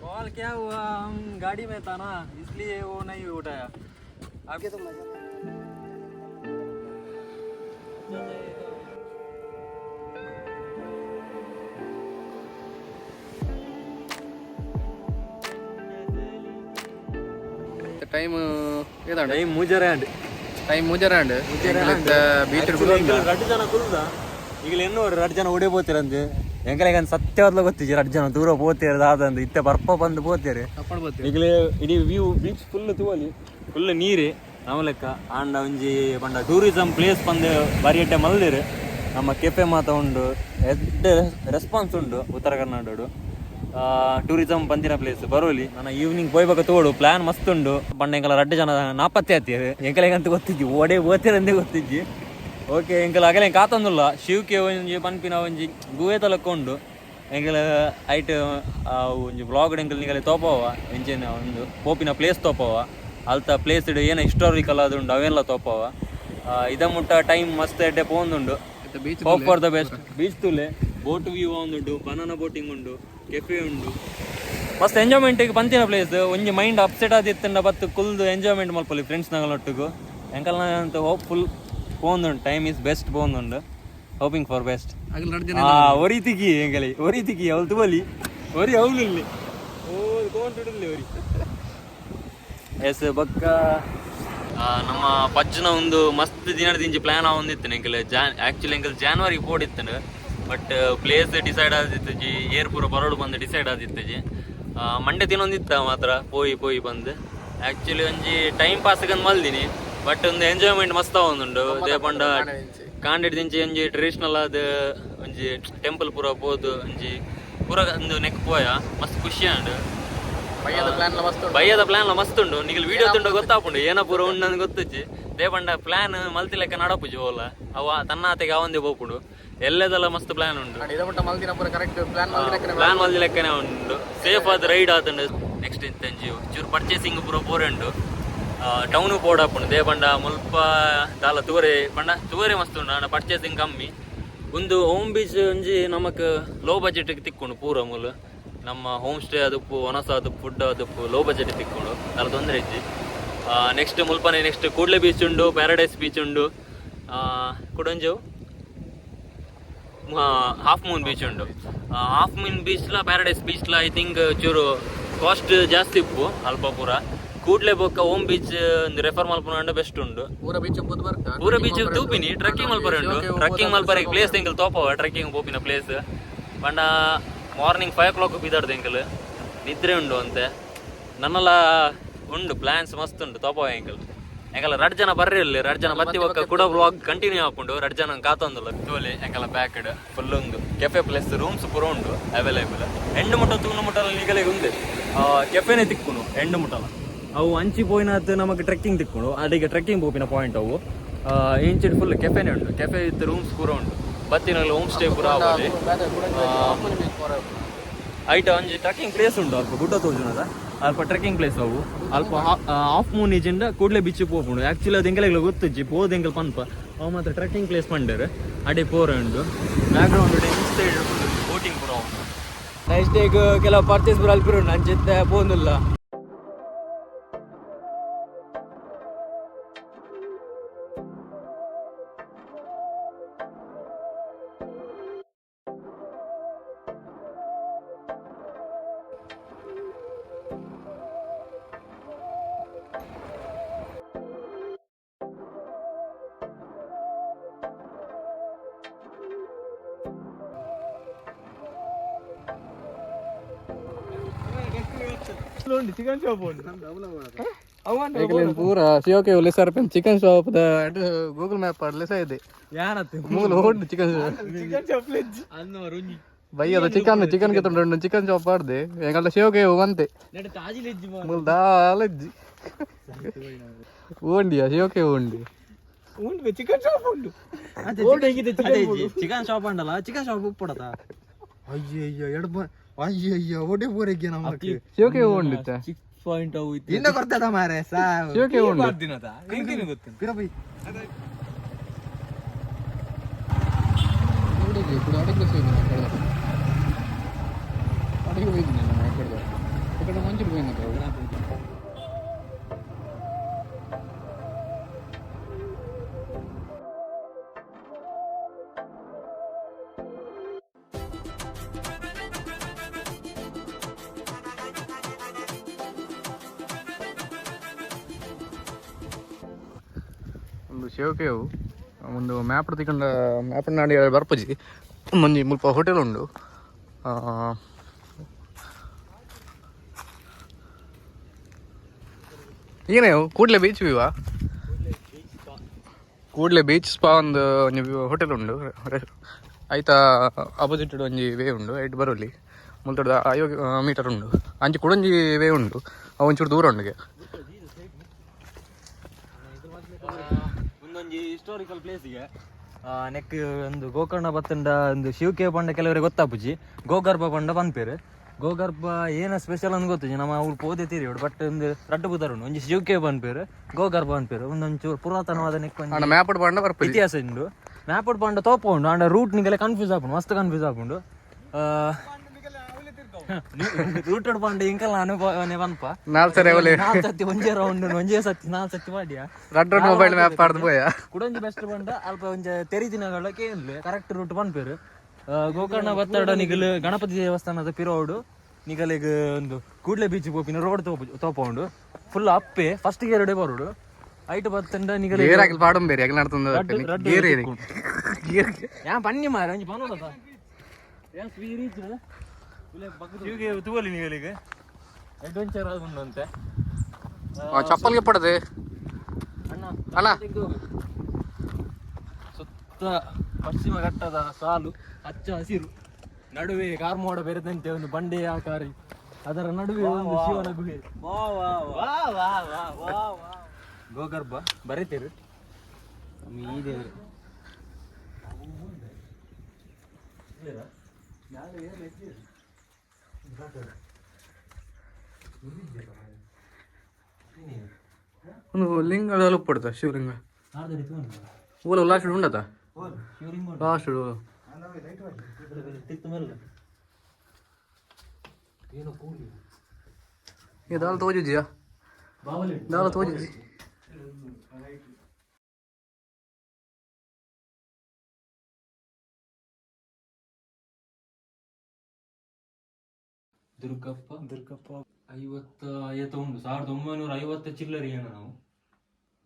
कॉल क्या हुआ, हम गाड़ी में था ना, इसलिए वो नहीं उठाया। आपके तो मजा. ಟೈಮ್ ಏದಾಂಡ? ಟೈಮ್ ಮೂಜರೆ ಅಂಡ್. ಟೈಮ್ ಮೂಜರ ಅಂಡ್. ಬೀಚ್. ರಡ್ಡು ಜನ ಕುಲ್ದ ಈಗಲ ಎನ್ನೋರು ರಡ್ಡು ಜನ ಓಡಿ ಪೋತಿರಂದು. ಎಂಕಲೆಗ್ ಸತ್ಯವಾದ್ಲ ಗೊತ್ತಿಜ್ಜಿ ರಡ್ಡು ಜನ ದೂರ ಪೋತೇರು ದಾದಂದು. ಇತ್ತೆ ಬರ್ಪ ಬಂದು ಪೋತೇರು. ತಪ್ಪಡ್ ಬೋತಿ. ಈಗಲೇ ಇಡೀ ವ್ಯೂ ಬೀಚ್ ಫುಲ್ ತೂವಲಿ, ಫುಲ್ ನೀರು ನಮ್ಮ ಲೆಕ್ಕ. ಆಂಡ ಒಂಜಿ ಪಂಡ ಟೂರಿಸಂ ಪ್ಲೇಸ್ ಪಂದ್ ಬಾರಿ ಎಡ್ಡೆ ಮಲ್ದಿರು. ನಮ್ಮ ಕೆಫೆ ಮಾತ ಉಂಡು, ಎಡ್ಡೆ ರೆಸ್ಪಾನ್ಸ್ ಉಂಡು. ಉತ್ತರ ಕನ್ನಡಡು ಟೂರಿಸಂ ಬಂದಿನ ಪ್ಲೇಸ್ ಬರೋಲಿ. ನನ್ನ ಈವ್ನಿಂಗ್ ಪೋಯ್ಬೇಕ ತೋಡು ಪ್ಲಾನ್ ಮಸ್ತ್ ಉಂಡು. ಪಂಡ ಎಂಕಲ ರಡ್ಡು ಜನ ನಾಪತ್ತೆ ಆತೀರು. ಎಂಕಲೆಗಂತ ಗೊತ್ತಿಜ್ಜಿ, ಓಡೆ ಓತಿರಂದೇ ಗೊತ್ತಿಜ್ಜಿ. ಓಕೆ, ಎಂಕಲ ಅಗಲೆ ಕಾತೊಂದುಲ್ಲ. ಶಿವಕ್ಕೆ ಒಂಜಿ ಪನ್ಪಿನ ಒಂಜಿ ಗುವೆ ತಲಕ ಉಂಡು. ಎಂಕಲ ಐಟ್ ಒಂಜಿ ವ್ಲಾಗ್ ಎಂಕಲ್ ನಿಗಲೆ ತೋಪವ. ಎಂಚಿನ ಒಂದು ಪೋಪಿನ ಪ್ಲೇಸ್ ತೋಪವ. ಅಲ್ತ ಪ್ಲೇಸ್ ಏನ ಹಿಸ್ಟೋರಿಕಲ್ ಅದು ಉಂಡು, ಅವೆಲ್ಲ ತೋಪವ. ಇದ ಮುಟ್ಟ ಟೈಮ್ ಮಸ್ತ್ ಎಡ್ಡೆ ಪೋಂದುಂಡು. Beach. Hope for the best. Beach ತೂಲೆ, boat view ಉಂಡು, ಬನಾನಾ ಬೋಟಿಂಗ್ ಉಂಡು, ಕೆಫೆ ಉಂಡು. ಮಸ್ತ್ ಎಂಜಾಯ್ಮೆಂಟ್ ಪಂತಿನ ಪ್ಲೇಸ್. ಒಂಜಿ ಮೈಂಡ್ ಅಪ್ಸೆಟ್ ಆದಿತ್ತಂಡ ಬತ್ತು ಕುಲ್ದು ಎಂಜಾಯ್ಮೆಂಟ್ ಮಲ್ಪೊಲಿ ಫ್ರೆಂಡ್ಸ್ ನಗಲೊಟ್ಟಿಗು. ಎಂಕಲ್ನ ಅಂತ ಹೋಪ್ ಫುಲ್ ಪೋಂದುಂಡು. ಟೈಮ್ is best ಪೋಂದುಂಡು. Hoping for best. ಅಗಲ್ ರಡ್ಡು ಜನ. ಆ ಒರಿ ತಿಕ್ಕಿ ಎಂಕಲಿ, ಒರಿ ತಿಕ್ಕಿ ಅವಳು ತುವಲಿ. ಒರಿ ಅವಳು ಓ ಕೋಂಟುಡುಲ್ಲಿ ಒರಿ. ಎಸ್ ಬೊಕ್ಕ ನಮ್ಮ ಪಜ್ಜನ ಒಂದು ಮಸ್ತ್ ದಿನದಿಂಚಿ ಪ್ಲಾನ್ ಆವೊಂದಿತ್ತು ಎಂಕಲ್. ಜಾನ್ ಆಕ್ಚುಲಿ ಎಂಕಲ್ ಜಾನ್ವರಿ ಪೋಡಿತ್ತು. ಬಟ್ ಪ್ಲೇಸ್ ಡಿಸೈಡ್ ಆದಿತ್ತುಜಿ. ಏರ್ ಪೂರ ಬರೋಡು ಬಂದು ಡಿಸೈಡ್ ಆದಿತ್ತುಜಿ. ಮಂಡೆ ತಿನ್ನೊಂದಿತ್ತ ಮಾತ್ರ ಪೋಯಿ ಪೋಯಿ ಬಂದು. ಆಕ್ಚುಲಿ ಒಂಜಿ ಟೈಮ್ ಪಾಸ್ ಮಲ್ದಿನಿ. ಬಟ್ ಒಂದು ಎಂಜಾಯ್ಮೆಂಟ್ ಮಸ್ತ್ ಆವೊಂದುಂಡು. ದೇಪಂಡ ಕಾಂಡೆಡ್ ದಿಂಚಿ ಒಂಜಿ ಟ್ರೆಡಿಷನಲ್ ಆದ ಒಂಜಿ ಟೆಂಪಲ್ ಪೂರ ಪೋದು ಒಂಜಿ ಪೂರ ಒಂದು ನೆಕ್ ಪೋಯ ಮಸ್ತ್ ಖುಷಿ ಆಂಡ್. ಬಯ್ಯದ ಪ್ಲಾನ್ ಮಸ್ತ್ ಉಂಟು. ಬಯ್ಯದ ಪ್ಲಾನ್ ಮಸ್ತ್ ಉಂಡು. ನಿಗಲ್ ವಿಡಿಯೋ ತುಂಡು ಗೊತ್ತಾಪುಂಡು ಏನ ಪೂರ ಉಂಡು ಗೊತ್ತುಜ್ಜಿ. ದೇಪಂಡ ಪ್ಲಾನ್ ಮಲ್ತಿ ಲೆಕ್ಕ ನಡಪುಜಿ ಓಲ. ಅವ ತನ್ನಾತೆಗೆ ಅವಂದೇ ಪೋಪುಂಡು. ಎಲ್ಲದೆಲ್ಲ ಮಸ್ತ್ ಪ್ಲಾನ್ ಉಂಡು. ಇದ ಮುಟ್ಟ ಮಲ್ದಿನ ಪೂರ ಕರೆಕ್ಟ್ ಪ್ಲಾನ್ ಮಲ್ದಿನ. ಪ್ಲಾನ್ ಮಲ್ದಿ ಲೆಕ್ಕನೆ ಉಂಡು. ಸೇಫ್ ಆದ ರೈಡ್ ಆತಂಡು. ನೆಕ್ಸ್ಟ್ ಇಂತಂಜಿ ಚೂರು ಪರ್ಚೇಸಿಂಗ್ ಪೂರ ಪೋರೆ ಉಂಡು. ಟೌನ್ ಪೋಡಾಪುಂಡು. ದೇಪಂಡ ಮುಲ್ಪ ದಾಲ ತೂವರೆ ಪಂಡ ತೂವರೆ ಮಸ್ತ್ ಉಂಡು, ಆಂಡ ಪರ್ಚೇಸಿಂಗ್ ಕಮ್ಮಿ. ಒಂದು ಹೋಮ್ ಬೀಚ್ ಒಂಜಿ ನಮಕ್ ಲೋ ಬಜೆಟ್ ತಿಕ್ಕೊಂಡು ಪೂರ ಮೂಲು. ನಮ್ಮ ಹೋಮ್ ಸ್ಟೇ ಅದಪ್ಪು, ಒನಸ ಅದಪ್ಪು, ಫುಡ್ ಅದಪ್ಪು ಲೋ ಬಜೆಟ್ ತಿಕ್ಕೊಂಡು. ದಾಲ ತೊಂದರೆ ಇಜ್ಜಿ. ನೆಕ್ಸ್ಟ್ ಮುಲ್ಪನೆ ನೆಕ್ಸ್ಟ್ ಕೂಡ್ಲೆ ಬೀಚ್ ಉಂಡು, ಪ್ಯಾರಡೈಸ್ ಬೀಚ್ ಉಂಡು, ಕುಡೊಂಜು ಹಾಫ್ ಮೂನ್ ಬೀಚ್ ಉಂಡು. ಹಾಫ್ ಮೂನ್ ಬೀಚ್ಲ ಪ್ಯಾರಡೈಸ್ ಬೀಚ್ಲ I think ಚೂರು ಕಾಸ್ಟ್ ಜಾಸ್ತಿ ಇಪ್ಪು ಅಲ್ಪ ಪೂರ. ಕೂಡ್ಲೆ ಬೊಕ್ಕ ಓಮ್ ಬೀಚ್ ಒಂದು ರೆಫರ್ ಮಲ್ಪುನ ಬೆಸ್ಟ್ ಉಂಡು. ಪೂರ ಬೀಚ್ ಪೋದು ಬರ್ತ. ಪೂರ ಬೀಚ್ ತೂಪಿನಿ, ಟ್ರೆಕ್ಕಿಂಗ್ ಮಲ್ಪರೆ ಉಂಡು. ಟ್ರೆಕ್ಕಿಂಗ್ ಮಲ್ಪರೆ ಪ್ಲೇಸ್ ಎಂಕಲ್ ತೋಪವ, ಟ್ರೆಕ್ಕಿಂಗ್ ಪೋಪಿನ ಪ್ಲೇಸ್ ಪಂಡ ಮಾರ್ನಿಂಗ್ 5 ಓ ಕ್ಲಾಕ್ ಬಿದಾಡ್ದು ಎಂಕಲ್ ನಿದ್ರೆ ಉಂಡು ಅಂತೆ. ನನ್ನಲ ಉಂಡು ಪ್ಲಾನ್ಸ್ ಮಸ್ತ್ ಉಂಡು ತೋಪವ ಎಂಕಲ್. ಎಂಕಲ ರಡ್ ಜನ ಬರ್ರಿ ಇಲ್ಲಿ, ರಡ್ ಜನ ಬತ್ತಿ ಬೊಕ್ಕ ಕೂಡ ವ್ಲಾಗ್ ಕಂಟಿನ್ಯೂ ಆಪುಂಡು. ರಡ್ ಜನ ಕಾತೊಂದುಲ್ಲ ತೋಲಿ. ಎಂಕಲ ಪ್ಯಾಕ್ಡ್ ಫುಲ್ ಉಂದು ಕೆಫೆ ಪ್ಲಸ್ ರೂಮ್ಸ್ ಪೂರ ಉಂಡು ಅವೈಲೇಬಲ್. ಎಂಡು ಮುಟ್ಟ ತೂನು ಮುಟ್ಟಲ ಈಗಲೇ ಉಂದೆ ಕೆಫೆನೆ ತಿಕ್ಕುನು ಎಂಡು ಮುಟ್ಟಲ. ಅವು ಅಂಚಿ ಪೋಯಿನಾತ್ ನಮಗೆ ಟ್ರೆಕ್ಕಿಂಗ್ ತಿಕ್ಕುಂಡು, ಅಡಿಗೆ ಟ್ರೆಕ್ಕಿಂಗ್ ಪೋಪಿನ ಪಾಯಿಂಟ್ ಅವು. ಇಂಚಿಡ್ ಫುಲ್ ಕೆಫೆನೆ ಉಂಡು, ಕೆಫೆ ಇತ್ತು ರೂಮ್ಸ್ ಪೂರ ಉಂಡು. ಬತ್ತಿನಲ್ಲಿ ಹೋಮ್ ಸ್ಟೇ ಪೂರ ಆವೊಲಿ. ಐಟ ಒಂಜಿ ಟ್ರೆಕ್ಕಿಂಗ್ ಪ್ಲೇಸ್ ಉಂಡು, ಅಲ್ಪ ಗುಡ್ಡ ತೋಜುನದ ಅಲ್ಪ ಟ್ರೆಕ್ಕಿಂಗ್ ಪ್ಲೇಸ್ ಅವು. ಅಲ್ಪ ಹಾಫ್ ಮೂನ್ ಇಜಿಂದ ಕೂಡ್ಲೆ ಬೀಚ್ ಪೋಪುಂಡು. ಆಕ್ಚುಲಿ ಅದು ಎಂಕಲೆಗ್ಲ ಗೊತ್ತುಜ್ಜಿ, ಪೋದು ಎಂಕಲ್ ಪನ್ಪ ಅವು ಮಾತ್ರ ಟ್ರೆಕ್ಕಿಂಗ್ ಪ್ಲೇಸ್ ಪಂಡರ್ ಅಡೆ ಪೋರ ಉಂಡು. ಬ್ಯಾಕ್ ಗ್ರೌಂಡ್ ಸೈಡ್ ಬೋಟಿಂಗ್ ಪೂರ ಉಂಡು. ನೆಕ್ಸ್ಟ್ ಡೇಗ್ ಕೆಲವು ಪರ್ಚೇಸ್ ಪೂರ ಅಲ್ಪಿರು ಅಂಚಿತ್ತೆ ಪೋಂದುಲ್ಲ. ಚಿಕನ್ ಶಾಪ್ ಉಂಡು. ಪೂರ ಶಿವಕೆ ಲೆಸರ್ chicken shop Google map ಲೆಸ ಇದೆ. ಯಾನತ್ತು? ಮೂಲ ಓಡ್ ಚಿಕನ್ ಶಾಪ್. ಚಿಕನ್ ಶಾಪ್ ಲೆಜ್ಜಿ ಅನ್ನು ರುಂಜಿ. ಬೈ ಅದ ಚಿಕನ್ ಚಿಕನ್ ಗೆತ್ತುಂಡು ಚಿಕನ್ ಶಾಪ್ ಆಡ್ದೆ ಎಂಗಲ್ಟ ಶಿವಕೆ వంತೆ. ನೆಟ್ ತಾಜಿ ಲೆಜ್ಜಿ. ಮೂಲ ದಾಲಜ್ಜಿ ಓಂಡಿಯ ಶಿವಕೆ ಓಂಡಿ. ಉಂಡು, ಚಿಕನ್ ಶಾಪ್ ಉಂಡು. ಚಿಕನ್ ಶಾಪ್ ಅಂಡಲ್ಲ, ಚಿಕನ್ ಶಾಪ್ ಉಪ್ಪುಡತ. ಅಯ್ಯೋ ಅಯ್ಯೋ ಎಡ್ಬ ಅಯ್ಯೋ ಅಯ್ಯೋ ಒಡೆ ಪೂರಕ್ಕೆ ನಮಕ್. ಶಿವಕೆ ಓಂಡಿತ್ತ. ಸಿಕ್ಸ್ ಪಾಯಿಂಟ್ ಅವು. ಇನ್ನ ಕೊರ್ತದ ಮಾರೆ ಸಾ. ಶಿವಕೆ ಓಂಡಿ. ದಿನದ ಗೊತ್ತು. ಪಿರ ಬೈ. ఇక్కడ మంచి పోయింది. ಒಂದು ಶಿವಕೆವು ಒಂದು ಮ್ಯಾಪ್ ತಿಕೊಂಡ ಮ್ಯಾಪ್ ನಾಡಿ ಬರ್ಪುಜಿ. ಒಂಜಿ ಮುಲ್ಪ ಹೋಟೆಲ್ ಉಂಡು. ಏನೇ ಕೂಡ್ಲೆ ಬೀಚ್ ವಿವಾ, ಕೂಡ್ಲೆ ಬೀಚ್ ಸ್ಪಾ ಒಂದು ಒಂಜಿ ಹೋಟೆಲ್ ಉಂಡು. ಐತ ಆಪೋಸಿಟ್ ಒಂಜಿ ವೇ ಉಂಡು, ಐಟ್ ಬರೋಲಿ. ಮುಲ್ತದ 50 ಮೀಟರ್ ಉಂಡು. ಅಂಚೆ ಕುಡೊಂಜಿ ವೇ ಉಂಡು, ಅವು ಒಂಚೂರು ದೂರ ಉಂಡುಗೆ. ಒಂದೊಂಜಿ ಹಿಸ್ಟೋರಿಕಲ್ ಪ್ಲೇಸಿಗೆ ನೆಕ್ ಒಂದು ಗೋಕರ್ಣ ಬತ್ತಂಡ ಒಂದು ಶಿವಕೆ ಪಂಡ ಕೆಲವರಿಗೆ ಗೊತ್ತಾಪುಜಿ, ಗೋಗರ್ಭ ಪಂಡ ಪನ್ಪೇರು. ಗೋಗರ್ಭ ಏನ ಸ್ಪೆಷಲ್ ಅಂದ್ ಗೊತ್ತುಜಿ, ನಮ್ಮ ಅವ್ರು ಪೋದೆ ತೀರಿ. ಬಟ್ ಒಂದು ರಡ್ಡು ಬುದರ್ ಉಂಡು, ಒಂಜಿ ಶಿವಕೆ ಪನ್ಪೇರು, ಗೋಗರ್ಭ ಪನ್ಪೇರು. ಒಂದೊಂಚೂರು ಪುರಾತನವಾದ ನೆಕ್ ಒಂಜಿ ಮ್ಯಾಪ್ ಪಂಡ ಬರ್ಪುಜಿ. ಇತಿಹಾಸ ಉಂಡು. ಮ್ಯಾಪ್ ಪಂಡ ತೋಪ ಉಂಡು, ಆಂಡ ರೂಟ್ ನಿಗೆಲ್ಲ ಕನ್ಫ್ಯೂಸ್ ಆಪುಂಡು, ಮಸ್ತ್ ಕನ್ಫ್ಯೂಸ್ ಆಪುಂಡು. ರೂಟ್ ಪಂಡ ಇಂಕಲ್ ಅನುಭವನೆ ಪನ್ಪ. ನಾಲ್ ಸರಿ ಅವಲೆ. ನಾಲ್ ಸತಿ ಒಂಜೇ ರೌಂಡ್, ಒಂಜೇ ಸತಿ ನಾಲ್ ಸತಿ ಮಾಡಿಯಾ. ರಡ್ಡು ರಡ್ಡು ಮೊಬೈಲ್ ಮ್ಯಾಪ್ ಪಾಡ್ದು ಪೋಯ. ಕುಡೊಂಜಿ ಬೆಸ್ಟ್ ಪಂಡ ಅಲ್ಪ ಒಂಜಿ ತೆರಿ ದಿನಗಳ ಕೇನ್ಲೆ ಕರೆಕ್ಟ್ ರೂಟ್ ಪನ್ಪೇರು. ಗೋಕರ್ಣ ಬತ್ತಡ ನಿಗಲ್ ಗಣಪತಿ ದೇವಸ್ಥಾನದ ಪಿರೋಡು ನಿಗಲಿಗ್ ಒಂದು ಕೂಡ್ಲೆ ಬೀಚ್ ಪೋಪಿನ ರೋಡ್ ತೋಪ ತೋಪ ಉಂಡು. ಫುಲ್ ಅಪ್ಪೆ ಫಸ್ಟ್ ಗೇರ್ ಬರೋಡು. ಐಟ್ ಬತ್ತಂಡ ನಿಗಲ್ ಗೇರ್ ಹಾಕಿ ಪಾಡಂ ಬೇರೆ ಯಾಕೆ ನಡ್ತಂದ. ರಡ್ಡು ಗೇರ್ ಗೇರ್. ಯಾ ಪನ್ನಿ ಮಾರ ಒಂಜಿ ಪನೋಡತ ಏನ್ ಸ್ವೀರೀಚ್ ಶಿವಗೆ ತೂವಲಿ ನಿಗಲಿಗ್ ಅಡ್ವೆಂಚರ್ ಆಗುಂಡು ಅಂತೆ. ಚಪ್ಪಲ್ಗೆ ಪಡದೆ. ಅಣ್ಣ. ಅಣ್ಣ. ಸುತ್ತ ಪಶ್ಚಿಮ ಘಟ್ಟದ ಸಾಲು, ಹಚ್ಚ ಹಸಿರು, ನಡುವೆ ಕಾರ್ಮೋಡ ಬೆರೆದಂತೆ ಒಂದು ಬಂಡೆಯ ಆಕಾರಿ, ಅದರ ನಡುವೆ ಒಂದು ಶಿವನ ಗುಹೆ, ಗೋಗರ್ಭ ಬರೀತೀರಿ ಈ ದೇವರು. ಒಂದು ಲಿಂಗ ಪಡ್ತ ಶಿವಲಿಂಗ ಓಲ ಲಾಸ್ಟ್ ಉಂಡತ. ಶಿವಲಿಂಗ. ಲಾಸ್ಟ್. ತಿತ್ತು ಮೇಲೆ ಈ ದಾಲ್ ತೋಜುಜಿಯಾ. ದಾಲ ತೋಜಿ. ದುರ್ಗಪ್ಪ ದುರ್ಗಪ್ಪ ಐವತ್ತ ಐವತ್ತ ಉಂಡು 1950 ಚಿಲ್ಲರೆ ಏನೋ ನಾವು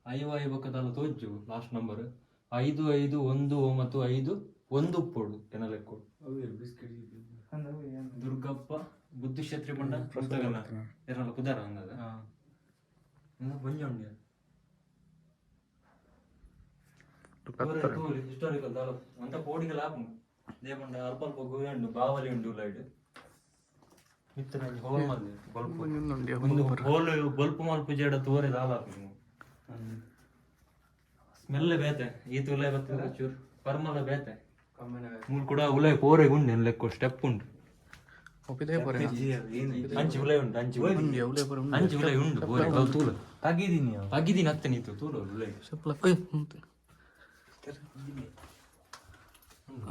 ಐವ ಐವಕ್ಕದಲ್ಲ ತೋಜು ಲಾಸ್ಟ್ ನಂಬರ್ 5 5 1 9 5 1 ಉಪ್ಪೋಡು ಎನ ಲೆಕ್ಕೋಡು. ದುರ್ಗಪ್ಪ ಬುದ್ಧಿ ಪಂಡ ಪುಸ್ತಕನ ಎರಲ್ಲ ಪುದರ ಅಂದದ ಒಂಜಿ ಉಂಡು ಹಿಸ್ಟಾರಿಕಲ್ ದಾಲ ಅಂತ ಪೋಡಿಗೆಲ್ಲ ಆಪುಂಡು ದೇಪಂಡ ಅಲ್ಪ ಅಲ್ಪ ಗುಹೆ ಉಂಡು, ಬಾವಲಿ ಉಂಡು, ಲೈಟ್ ಮಿತ್ತ ನಂಜಿ ಹೋಲ್ ಮಲ್ದೆ ಬಲ್ಪು ಒಂದು ಹೋಲ್ ಬಲ್ಪು ಮಲ್ಪು ಜೇಡ ತೋರೆ ದಾಲ ಆಪುಂಡು. ಸ್ಮೆಲ್ ಬೇತೆ ಈತ ಉಲೈ ಬರ್ತದೆ ಚೂರು ಪರ್ಮಲ ಬೇತೆ ಮೂಲು ಕೂಡ ಉಲೈ ಪೋರೆ ಉಂಡು ಎನ್ ಲೆಕ್ಕೋ ಸ್ಟೆಪ್ ಉಂಡು. ಒಪ್ಪಿದೆ ಪೋರೆ. ಅಂಚಿ ಉಲೈ ಉಂಡು, ಅಂಚಿ ಉಲೈ. ಉಂಡು ಉಲೈ ಪೋರೆ ಉಂಡು. ಅಂಚಿ ಉಲೈ ಉಂಡು ಪೋರೆ ಅವು ತೂಲ ತಗಿದಿನಿ ತಗಿದಿನಿ ಅತ್ತೆ ನೀತು ತೂಲ ಉಲೈ. ಸಪ್ಲ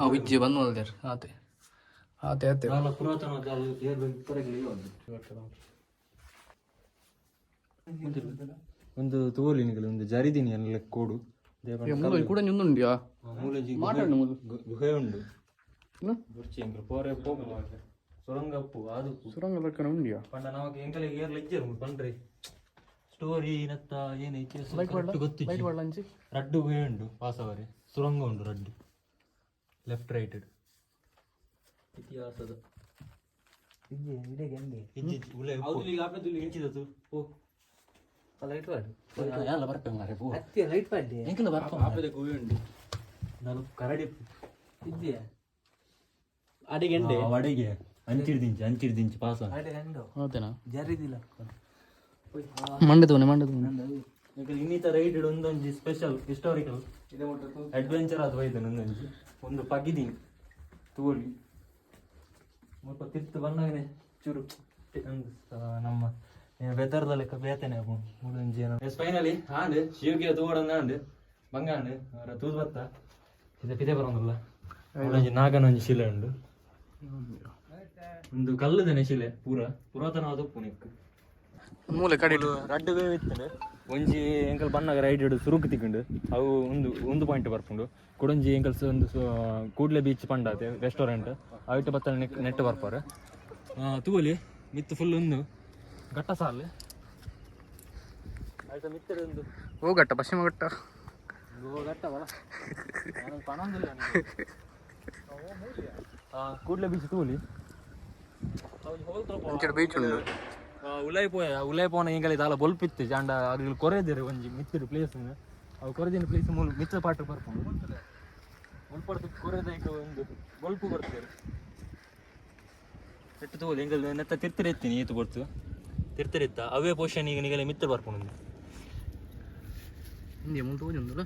ಆ ವಿಜ್ಜೆ ಬಂದು ಮಲ್ದೇರ್ ಆತೆ ಆತೆ ಆತೆ. ದಾಲ ಪುರಾತನ ದಾಲ ಏರ್ ಪರಗಿಲ್ಲ. ಒಂದು ತೋಲಿ ನಿಗಲು ಒಂದು ಜರಿದಿನಿ ಎಲ್ಲ ಕೋಡು. ಮೂಲ ಕೂಡ ನಿಂದುಂಡಿಯಾ? ಮೂಲಜಿ. ಮಾತಾಡು ಮೂಲು. ಗುಹೆ ಉಂಡು. ಹ್ಮ್? ಬುರ್ಚಿ ಎಂಕಲ್ ಪೋರೆ ಪೋಪು ಸುರಂಗಪ್ಪು ಆದುಪ್ಪು. ಸುರಂಗ ಲಕ್ಕಣ ಉಂಡಿಯಾ? ಪಂಡ ನಮಕ್ ಎಂಕಲಿಗೆ ಏರ್ಲ ಇಜ್ಜೆರ್ ಪಂಡ್ರಿ ಸ್ಟೋರಿ ನತ್ತ ಏನು ಇತಿಹಾಸ ಕರೆಕ್ಟ್ ಗೊತ್ತಿಜ್ಜಿ. ಲೈಟ್ ಅಂಚಿ. ರಡ್ಡು ಗುಹೆ ಉಂಡು ಪಾಸವರೆ ಸುರಂಗ ಉಂಡು ರಡ್ಡು ಲೆಫ್ಟ್ ರೈಟ್ ಇತಿಹಾಸದ ಇಜ್ಜಿ ಇಜ್ಜಿ, ಉಲೆ ಉಪ್ಪು. ಇಂಚಿದತ್ತು ಓ ಯಾಲ ಬರ್ಪೆ ಮಾರ್ರೆ, ಪೋ. ಎಂಕಲ ಬರ್ಪೆ ಮಾರ್ರೆ. ನಾನು ಕರಡಿ ವಡೆಗೆ ಅಂಚಿಡ್ದಿಂಚಿ ಅಂಚಿಡ್ದಿಂಚಿ ಪಾಸ. ಆತೇನಾ ಮಂಡೆ ತೋನೆ ಮಂಡೆ ತೋನೆ. ಇನ್ನಿತ ರೈಡ್ ಒಂದೊಂಜಿ ಸ್ಪೆಷಲ್ ಹಿಸ್ಟಾರಿಕಲ್ ಅಡ್ವೆಂಚರ್ ಅದು ಬೈದನ್ ಒಂದೊಂಜಿ ಒಂದು ಪಗಿದೀನಿ ತೋಲಿ ಮುಲ್ಪ ತಿರ್ತು ಬಂದಾಗನೆ ಚೂರು ಒಂದು ನಮ್ಮ ವೆದರ್ದ ಲೆಕ್ಕ ಬೇತನೆ ಮೂಡೊಂಜಿ ಏನೋ. ಎಸ್ ಫೈನಲಿ ಆಂಡ್ ಶಿವಗೆ ತೂವಡಂದ ಆಂಡ್ ಬಂಗಾಂಡ್ ಅವರ ತೂದು ಬತ್ತ ಇದು ಪಿದೆ ಬರೋಂಗಿಲ್ಲ. ಮೂಡೊಂಜಿ ನಾಗನೊಂಜಿ ಶಿಲೆ ಉಂಡು, ಒಂದು ಕಲ್ಲುದನೆ ಶಿಲೆ ಪೂರ ಪುರಾತನವಾದ ಉಪ್ಪು. ಮೂಲೆ ಕಡೆ. ರಡ್ಡು ವೇವ್ ಇತ್ತಂಡು ಒಂಜಿ ಎಂಕಲ್ ಬನ್ನಾಗ ರೈಡ್ ಇಡು ಸುರುಕು ತಿಕ್ಕುಂಡು ಅವು ಒಂದು ಒಂದು ಪಾಯಿಂಟ್ ಬರ್ಪುಂಡು. ಕುಡೊಂಜಿ ಎಂಕಲ್ ಒಂದು ಕೂಡ್ಲೆ ಬೀಚ್ ಪಂಡಾತೆ ರೆಸ್ಟೋರೆಂಟ್ ಅವಿಟ್ಟು ಬತ್ತ ನೆಟ್ ಬರ್ಪಾರೆ ತೂವಲಿ ಮಿತ್ತು ಫುಲ್ ಒಂದು ಘಟ್ಟ ಸಾಲು ಆಯ್ತಾ ಮಿತ್ತಡ ಒಂದು. ಓ ಘಟ್ಟ, ಪಶ್ಚಿಮ ಘಟ್ಟ. ಗೋವಾ ಘಟ್ಟ ಬಲ ಪಣೊಂದಿಲ್ಲ. ಕೂಡ್ಲೆ ಬೀಚ್ ತೂವಲಿ. ಅಂಚಿಡ ಬೀಚ್ ಉಂಡು. ಉಲೈ ಪೋಯ ಉಲೈ ಪೋನ ಎಂಕಲೆ ದಾಲ ಬೊಲ್ಪಿತ್ತು ಜಾಂಡ ಅದು ಕೊರೆದಿರು ಒಂಜಿ ಮಿತ್ತಿಡು ಪ್ಲೇಸ್ ಅವು ಕೊರೆದಿನ ಪ್ಲೇಸ್ ಮೂಲು ಮಿತ್ತ ಪಾಟ್ ಬರ್ಪುಂಡು ಮುಲ್ಪಡ್ದು ಕೊರೆದ ಈಗ ಒಂದು ಬೊಲ್ಪು ಬರ್ತದೆ ನೆಟ್ಟು ತೋಲಿ ಎಂಕಲ್ ನೆತ್ತ ತಿರ್ತಿರ ಎತ್ತೀನಿ ಈತು ಕೊಡ್ತು ತಿರ್ತಿರಿತ್ತ ಅವೇ ಪೋಷನ್ ಈಗ ನಿಗಲೆ ಮಿತ್ತ ಬರ್ಪುಂಡು. ಇಂಜೆ ಮೂಲು ತೋಜಿ ಉಂಡುಲ್ಲ.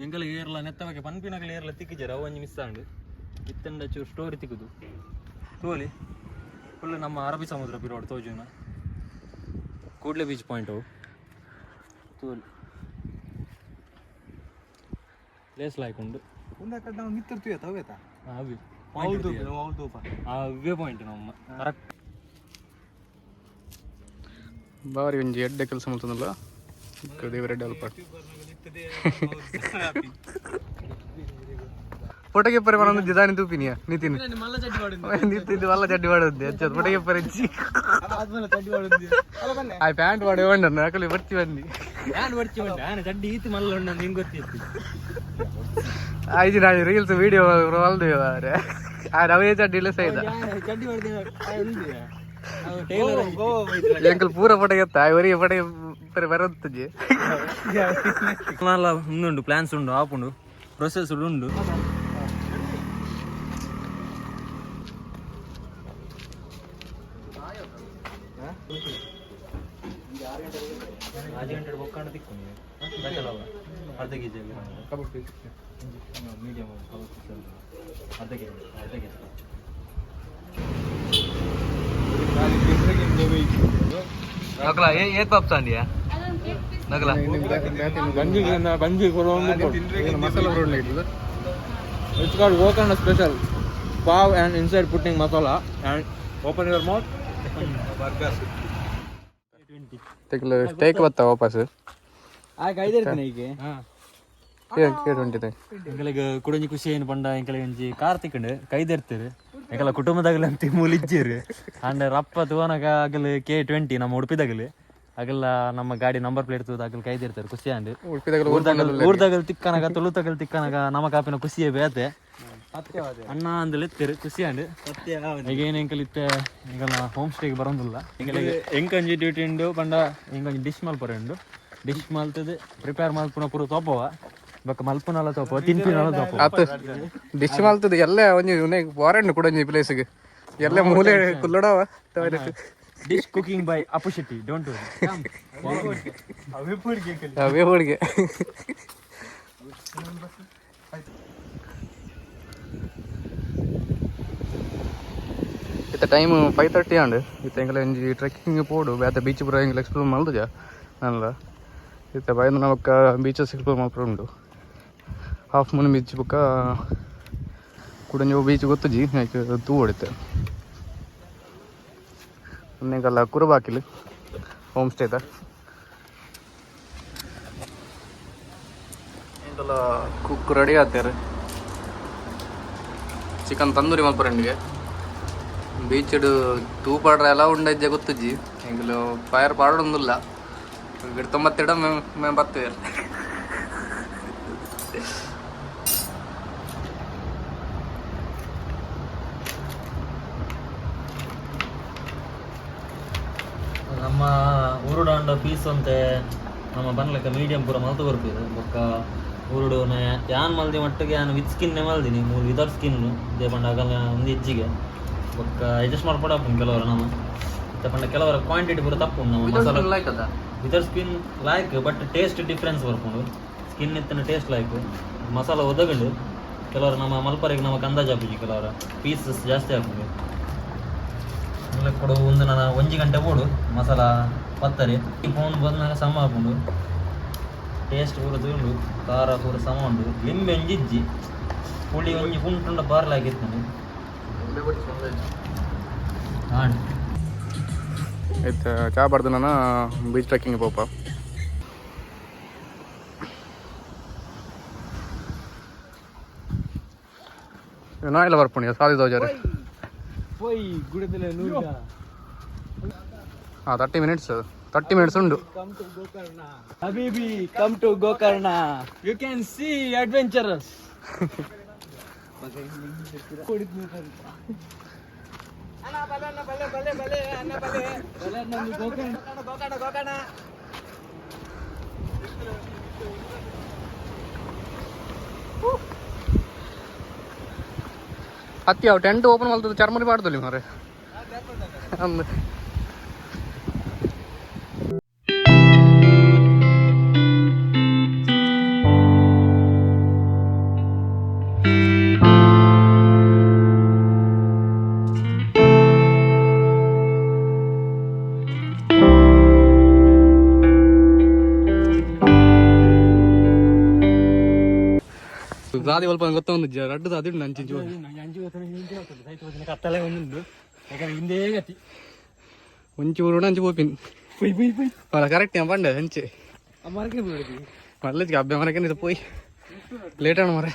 ಎಂಕಲ್ ಏರ್ಲ ನೆತ್ತ ಬಗ್ಗೆ ಪನ್ಪಿನಗಲ ಏರ್ಲ ತಿಕ್ಕಿಜಾರ ಅವು ಒಂಜಿ ಮಿಸ್ ಆಂಡ್ ಇತ್ತಂಡ ಚೂರು ಸ್ಟೋರಿ ತಿಕ್ಕುದು ತೋಲಿ ಫುಲ್ ನಮ್ಮ ಅರಬ್ಬಿ ಸಮುದ್ರ ಪಿರೋಡ್ ತೋಜುನ ಕೂಡ್ಲೆ ಬೀಚ್ ಪಾಯಿಂಟ್ ಅವು ತೋಲಿ ಪ್ಲೇಸ್ ಲಾಯ್ಕ್ ಉಂಡು. ನಾವು ಮಿತ್ತಿರ್ತೀವಿ ತವೇತಾ? ಅವೇ. ಹೌದು ಹೌದು. ಅವೇ ಪಾಯಿಂಟ್ ನಮ್ಮ ಕರೆಕ್ಟ್. ಬಾರಿ ಒಂಜಿ ಎಡ್ಡೆ ಕೆಲಸ ಮಲ್ತಂದಲ್ಲ ದೇವರೆಡ್ಡೆ ಅಲ್ಪ ಫೋಟೋಗೆ ಪರಿ ಮನೊಂದು ಜಿದಾನಿ ತೂಪಿನಿಯ ನಿತಿನ್ ನಿತಿನ್ ವಲ್ಲ ಚಡ್ಡಿ ಮಾಡೋದು ಅಚ್ಚ ಫೋಟೋಗೆ ಪರಿ. ಆ ಪ್ಯಾಂಟ್ ಮಾಡಿ ಉಂಡ ಯಾಕಲ್ಲಿ ಬರ್ತಿ ಬನ್ನಿ. ನಾನು ಬರ್ಚಿ ಉಂಟು ನಾನು ಚಡ್ಡಿ ಈತು ಮಲ್ಲ ಉಂಡು ನಿಂಗೆ ಗೊತ್ತಿತ್ತು. ಆಯ್ತು ನಾನು ರೀಲ್ಸ್ ವಿಡಿಯೋ ಮಲ್ದೇವೆ ಆ ರವೇ ಚಡ್ಡಿ ಇಲ್ಲ ಸೈದ. ಚಡ್ಡಿ ಹೊಡೆದ. ಎಂಕಲ್ ಪೂರ ಫೋಟೋ ಎತ್ತ ಅವರಿಗೆ ಫೋಟೋ ಪರಿ ಬರುತ್ತದೆ. ಉಂಡು ಪ್ಲಾನ್ಸ್ ಉಂಡು ಆಪುಂಡು ಪ್ರೊಸೆಸ್ ಉಂಡು. 6 ಗಂಟೆ ಬೊಕ್ಕಂಡ ತಿಕ್ಕು ಅರ್ಧ ಕೆಜಿ ಮೀಡಿಯಮ್ ಅರ್ಧ ಕೆಜಿ ಅರ್ಧ ಕೆಜಿ. ನಕಲ ಏತ್ ಪಾಪ್ಸ ಅಂದಿಯಾ ನಕಲ? ಬಂಜಿ ಮಸಾಲ ರೋಡ್ ಇಡ್ದು. It's called Gokarna special pav and inside putting masala and open your mouth. ತೆಕ್ಲು ಸ್ಟೇಕ್ ಬತ್ತ ವಾಪಸ್. ಆ ಕೈದಿರ್ತೀನಿ ಈಗ. ಕೆ 20. ಎಂಕಲೆಗ್ ಕುಡೊಂಜಿ ಖುಷಿ ಏನು ಪಂಡ, ಎಂಕಲೆಗ್ ಒಂಜಿ ಕಾರ್ ತಿಕ್ಕಂಡು ಕೈದೆರ್ತಿರು. ಎಂಕಲ ಕುಟುಂಬದಾಗಲ ಅಂತ ಮೂಲಿಜ್ಜಿರು ಅಂಡ ರಪ್ಪ ತೂವನಗ ಅಗಲ್ ಕೆ 20 ನಮ್ಮ ಉಡುಪಿದಾಗಲು ಅಗಲ್ಲ ನಮ್ಮ ಗಾಡಿ ನಂಬರ್ ಪ್ಲೇಟ್ ತೂದು ಅಗಲ್ ಕೈದಿರ್ತಾರೆ, ಖುಷಿ ಅಂಡ್. ಉಡುಪಿದಾಗಲು. ಊರ್ದಾಗಲ್ ತಿಕ್ಕನಗ, ತುಳುತಗಲ್ ತಿಕ್ಕನಗ ನಮ್ಮ ಕಾಪಿನ ಖುಷಿಯೇ ಬೇತೆ. ಅಣ್ಣ ಅಂದಲು ಇತ್ತಿರು, ಖುಷಿ ಅಂಡ್. ಈಗ ಏನು ಎಂಕಲ್ ಇತ್ತೆ ಎಂಕಲ್ನ ಹೋಮ್ ಸ್ಟೇಗೆ ಬರೋದಿಲ್ಲ. ಎಂಕಲಿಗೆ ಎಂಕಂಜಿ ಡ್ಯೂಟಿ ಉಂಡು ಪಂಡ ಎಂಕೊಂಜಿ ಡಿಶ್ ಮಲ್ಪರೆ ಉಂಡು. ಡಿಶ್ ಮಲ್ತದೆ ಪ್ರಿಪೇರ್ ಮಲ್ಪುನ ಪೂರ ತೋಪವ, ಬೊಕ್ಕ ಮಲ್ಪುನಲ ತೋಪವ, ತಿನ್ಪಿನಲ ತೋಪವ. ಆತು, ಡಿಶ್ ಮಲ್ತದ ಎಲ್ಲ ಒಂಜಿ ವಾರಂಡ್ ಕೂಡ ಒಂಜಿ ಪ್ಲೇಸ್ಗೆ ಎಲ್ಲ ಮೂಲೆ ಕುಲ್ಲಡವ toilet. Dish cooking by Appu Shetty, don't worry. ಅವೇ ಹುಡುಗೆ. ಇತ್ತ ಟೈಮ್ 5:30 ಆಂಡ್. ಇತ್ತ ಎಂಕಲ ಒಂಜಿ ಟ್ರೆಕ್ಕಿಂಗ್ ಪೋಡು, ಬೇತೆ ಬೀಚ್ ಪೂರ ಎಂಕಲ್ ಎಕ್ಸ್ಪ್ಲೋರ್ ಮಲ್ದುಜ ನಲ್ಲ. ಇತ್ತ ಬೈಂದ ನಮಕ್ಕ ಬೀಚಸ್ ಎಕ್ಸ್ಪ್ಲೋರ್ ಮಲ್ಪರೆ ಉಂಡು. ಹಾಫ್ ಮೂನ್ ಬೀಚ್ ಬೊಕ್ಕ ಕುಡೊಂಜಿ ಬೀಚ್ ಗೊತ್ತುಜಿ, ಐಕ್ ತೂ ಹೊಡಿತೆ. ಎಂಕಲ್ಲ ಕುರುಬಾಕಿಲ್ ಹೋಮ್ ಸ್ಟೇದ. ಎಂಕಲ್ಲ ಕುಕ್ ರೆಡಿ ಆತೇರು, ಚಿಕನ್ ತಂದೂರಿ ಮಲ್ಪರಂಡಿಗೆ. ಬೀಚ್ಡ್ ತೂ ಪಾಡ್ರೆ ಎಲ್ಲ ಉಂಡಜ್ಜೆ ಗೊತ್ತುಜ್ಜಿ. ಎಂಕಲು ಫೈರ್ ಪಾಡೊಂದಿಲ್ಲ, ಗಿಡ మేము ಬರ್ತೇವೆ. ನಮ್ಮ ಊರುಡಾಂಡ ಪೀಸ್ ಅಂತೆ ನಮ್ಮ ಬನ್ಲಕ್ಕ ಮೀಡಿಯಂ ಪೂರ ಮಲ್ತು ಬರ್ಪಿದು. ಬೊಕ್ಕ ಊರುಡು ಯಾನ್ ಮಲ್ದಿ ಮಟ್ಟಿಗೆ ಯಾನ್ ವಿತ್ ಸ್ಕಿನ್ ಮಲ್ದಿನಿ, ಮೂಲು ವಿದೌಟ್ ಸ್ಕಿನ್ they ಪಂಡ ಆಗಲ್ಲ ಒಂದು ಹೆಚ್ಚಿಗೆ. ಬೊಕ್ಕ ಅಡ್ಜಸ್ಟ್ ಮಾಡ್ಕೊಡ ಕೆಲವರು ನಮ್ಮ ಇತ್ತೆ ಪಂಡ ಕೆಲವರ ಕ್ವಾಂಟಿಟಿ ಪೂರ ತಪ್ಪು ನಮ್ಮ ಮಸಾಲ. ಲೈಕ್ ಅದ. Without skin like, but taste difference ಬರ್ಕೊಂಡು. ಸ್ಕಿನ್ ಇತ್ತಿನ ಟೇಸ್ಟ್ ಲೈಕ್ ಮಸಾಲ ಒದಗಂಡು. ಕೆಲವರು ನಮ್ಮ ಮಲ್ಪರಿಗೆ ನಮ್ಮ ಅಂದಾಜು ಹಾಕುಜಿ, ಕೆಲವರ ಪೀಸಸ್ ಜಾಸ್ತಿ ಹಾಕುದು. ಆಮೇಲೆ ಕೊಡು ಒಂದು ನಾನು ಒಂಜಿ ಗಂಟೆ ಬೋಡು ಮಸಾಲ ಪತ್ತರೆ. ಫೋನ್ ಬಂದಾಗ ಸಮ ಹಾಕೊಂಡು ಟೇಸ್ಟ್ ಪೂರ ತೂಂಡು, ಖಾರ ಪೂರ ಸಮ ಉಂಡು. ಲಿಂಬೆ ಒಂಜಿ ಇಜ್ಜಿ, ಹುಳಿ ಒಂಜಿ ಪುಂಟುಂಡ ಬಾರ್ಲಾಗಿತ್ತು ನನಗೆ. ಹಾಂ. ಆಯ್ತು, ಚಾ ಬಾರ್ದು ನಾನು ಬೀಚ್ ಟ್ರೆಕ್ಕಿಂಗ್ ಪೋಪ. ನಾಯಿಲ್ಲ ಬರ್ಪುಣಿ ಸಾದಿ ದೋಜಾರೆ. ಪೋಯ್ ಗುಡದಲ್ಲ ನೂರು. ಹಾಂ, 30 ಮಿನಿಟ್ಸ್, 30 ಮಿನಿಟ್ಸ್ ಉಂಡು. Come to Gokarna habibi, come to Gokarna, you can see adventurous. ಅತ್ತಿ ಅವು ಟೆಂಟ್ ಓಪನ್ ಮಲ್ತದ ಚರ್ಮರಿ ಪಾಡ್ದೊಲಿ ಮಾರೆ ಅಂದ್. ದಾದಿ ಒಲ್ಪ ಗೊತ್ತೊಂದು ರಡ್ಡು ದಾದಿ ಉಂಡು ಅಂಚಿಂಚು. ಕತ್ತಲೆ ಒಂದುಂಡು, ಯಾಕಂದ್ರೆ ಹಿಂದೆ ಗತಿ. ಒಂಚೂರು ಅಂಚು ಪೋಪಿನ್. ಪೊಯ್ ಪೊಯ್ ಪೊಯ್. ಅಲ್ಲ, ಕರೆಕ್ಟ್ ಪಂಡ ಅಂಚೆ. ಮರಕ್ಕೆ ಬಿಡುದು. ಮಲ್ಲಜ್ಗೆ ಅಬ್ಬೆ ಮರಕ್ಕೆ ಇದು ಪೋಯ್ ಲೇಟ್ ಆಣ ಮರೆ.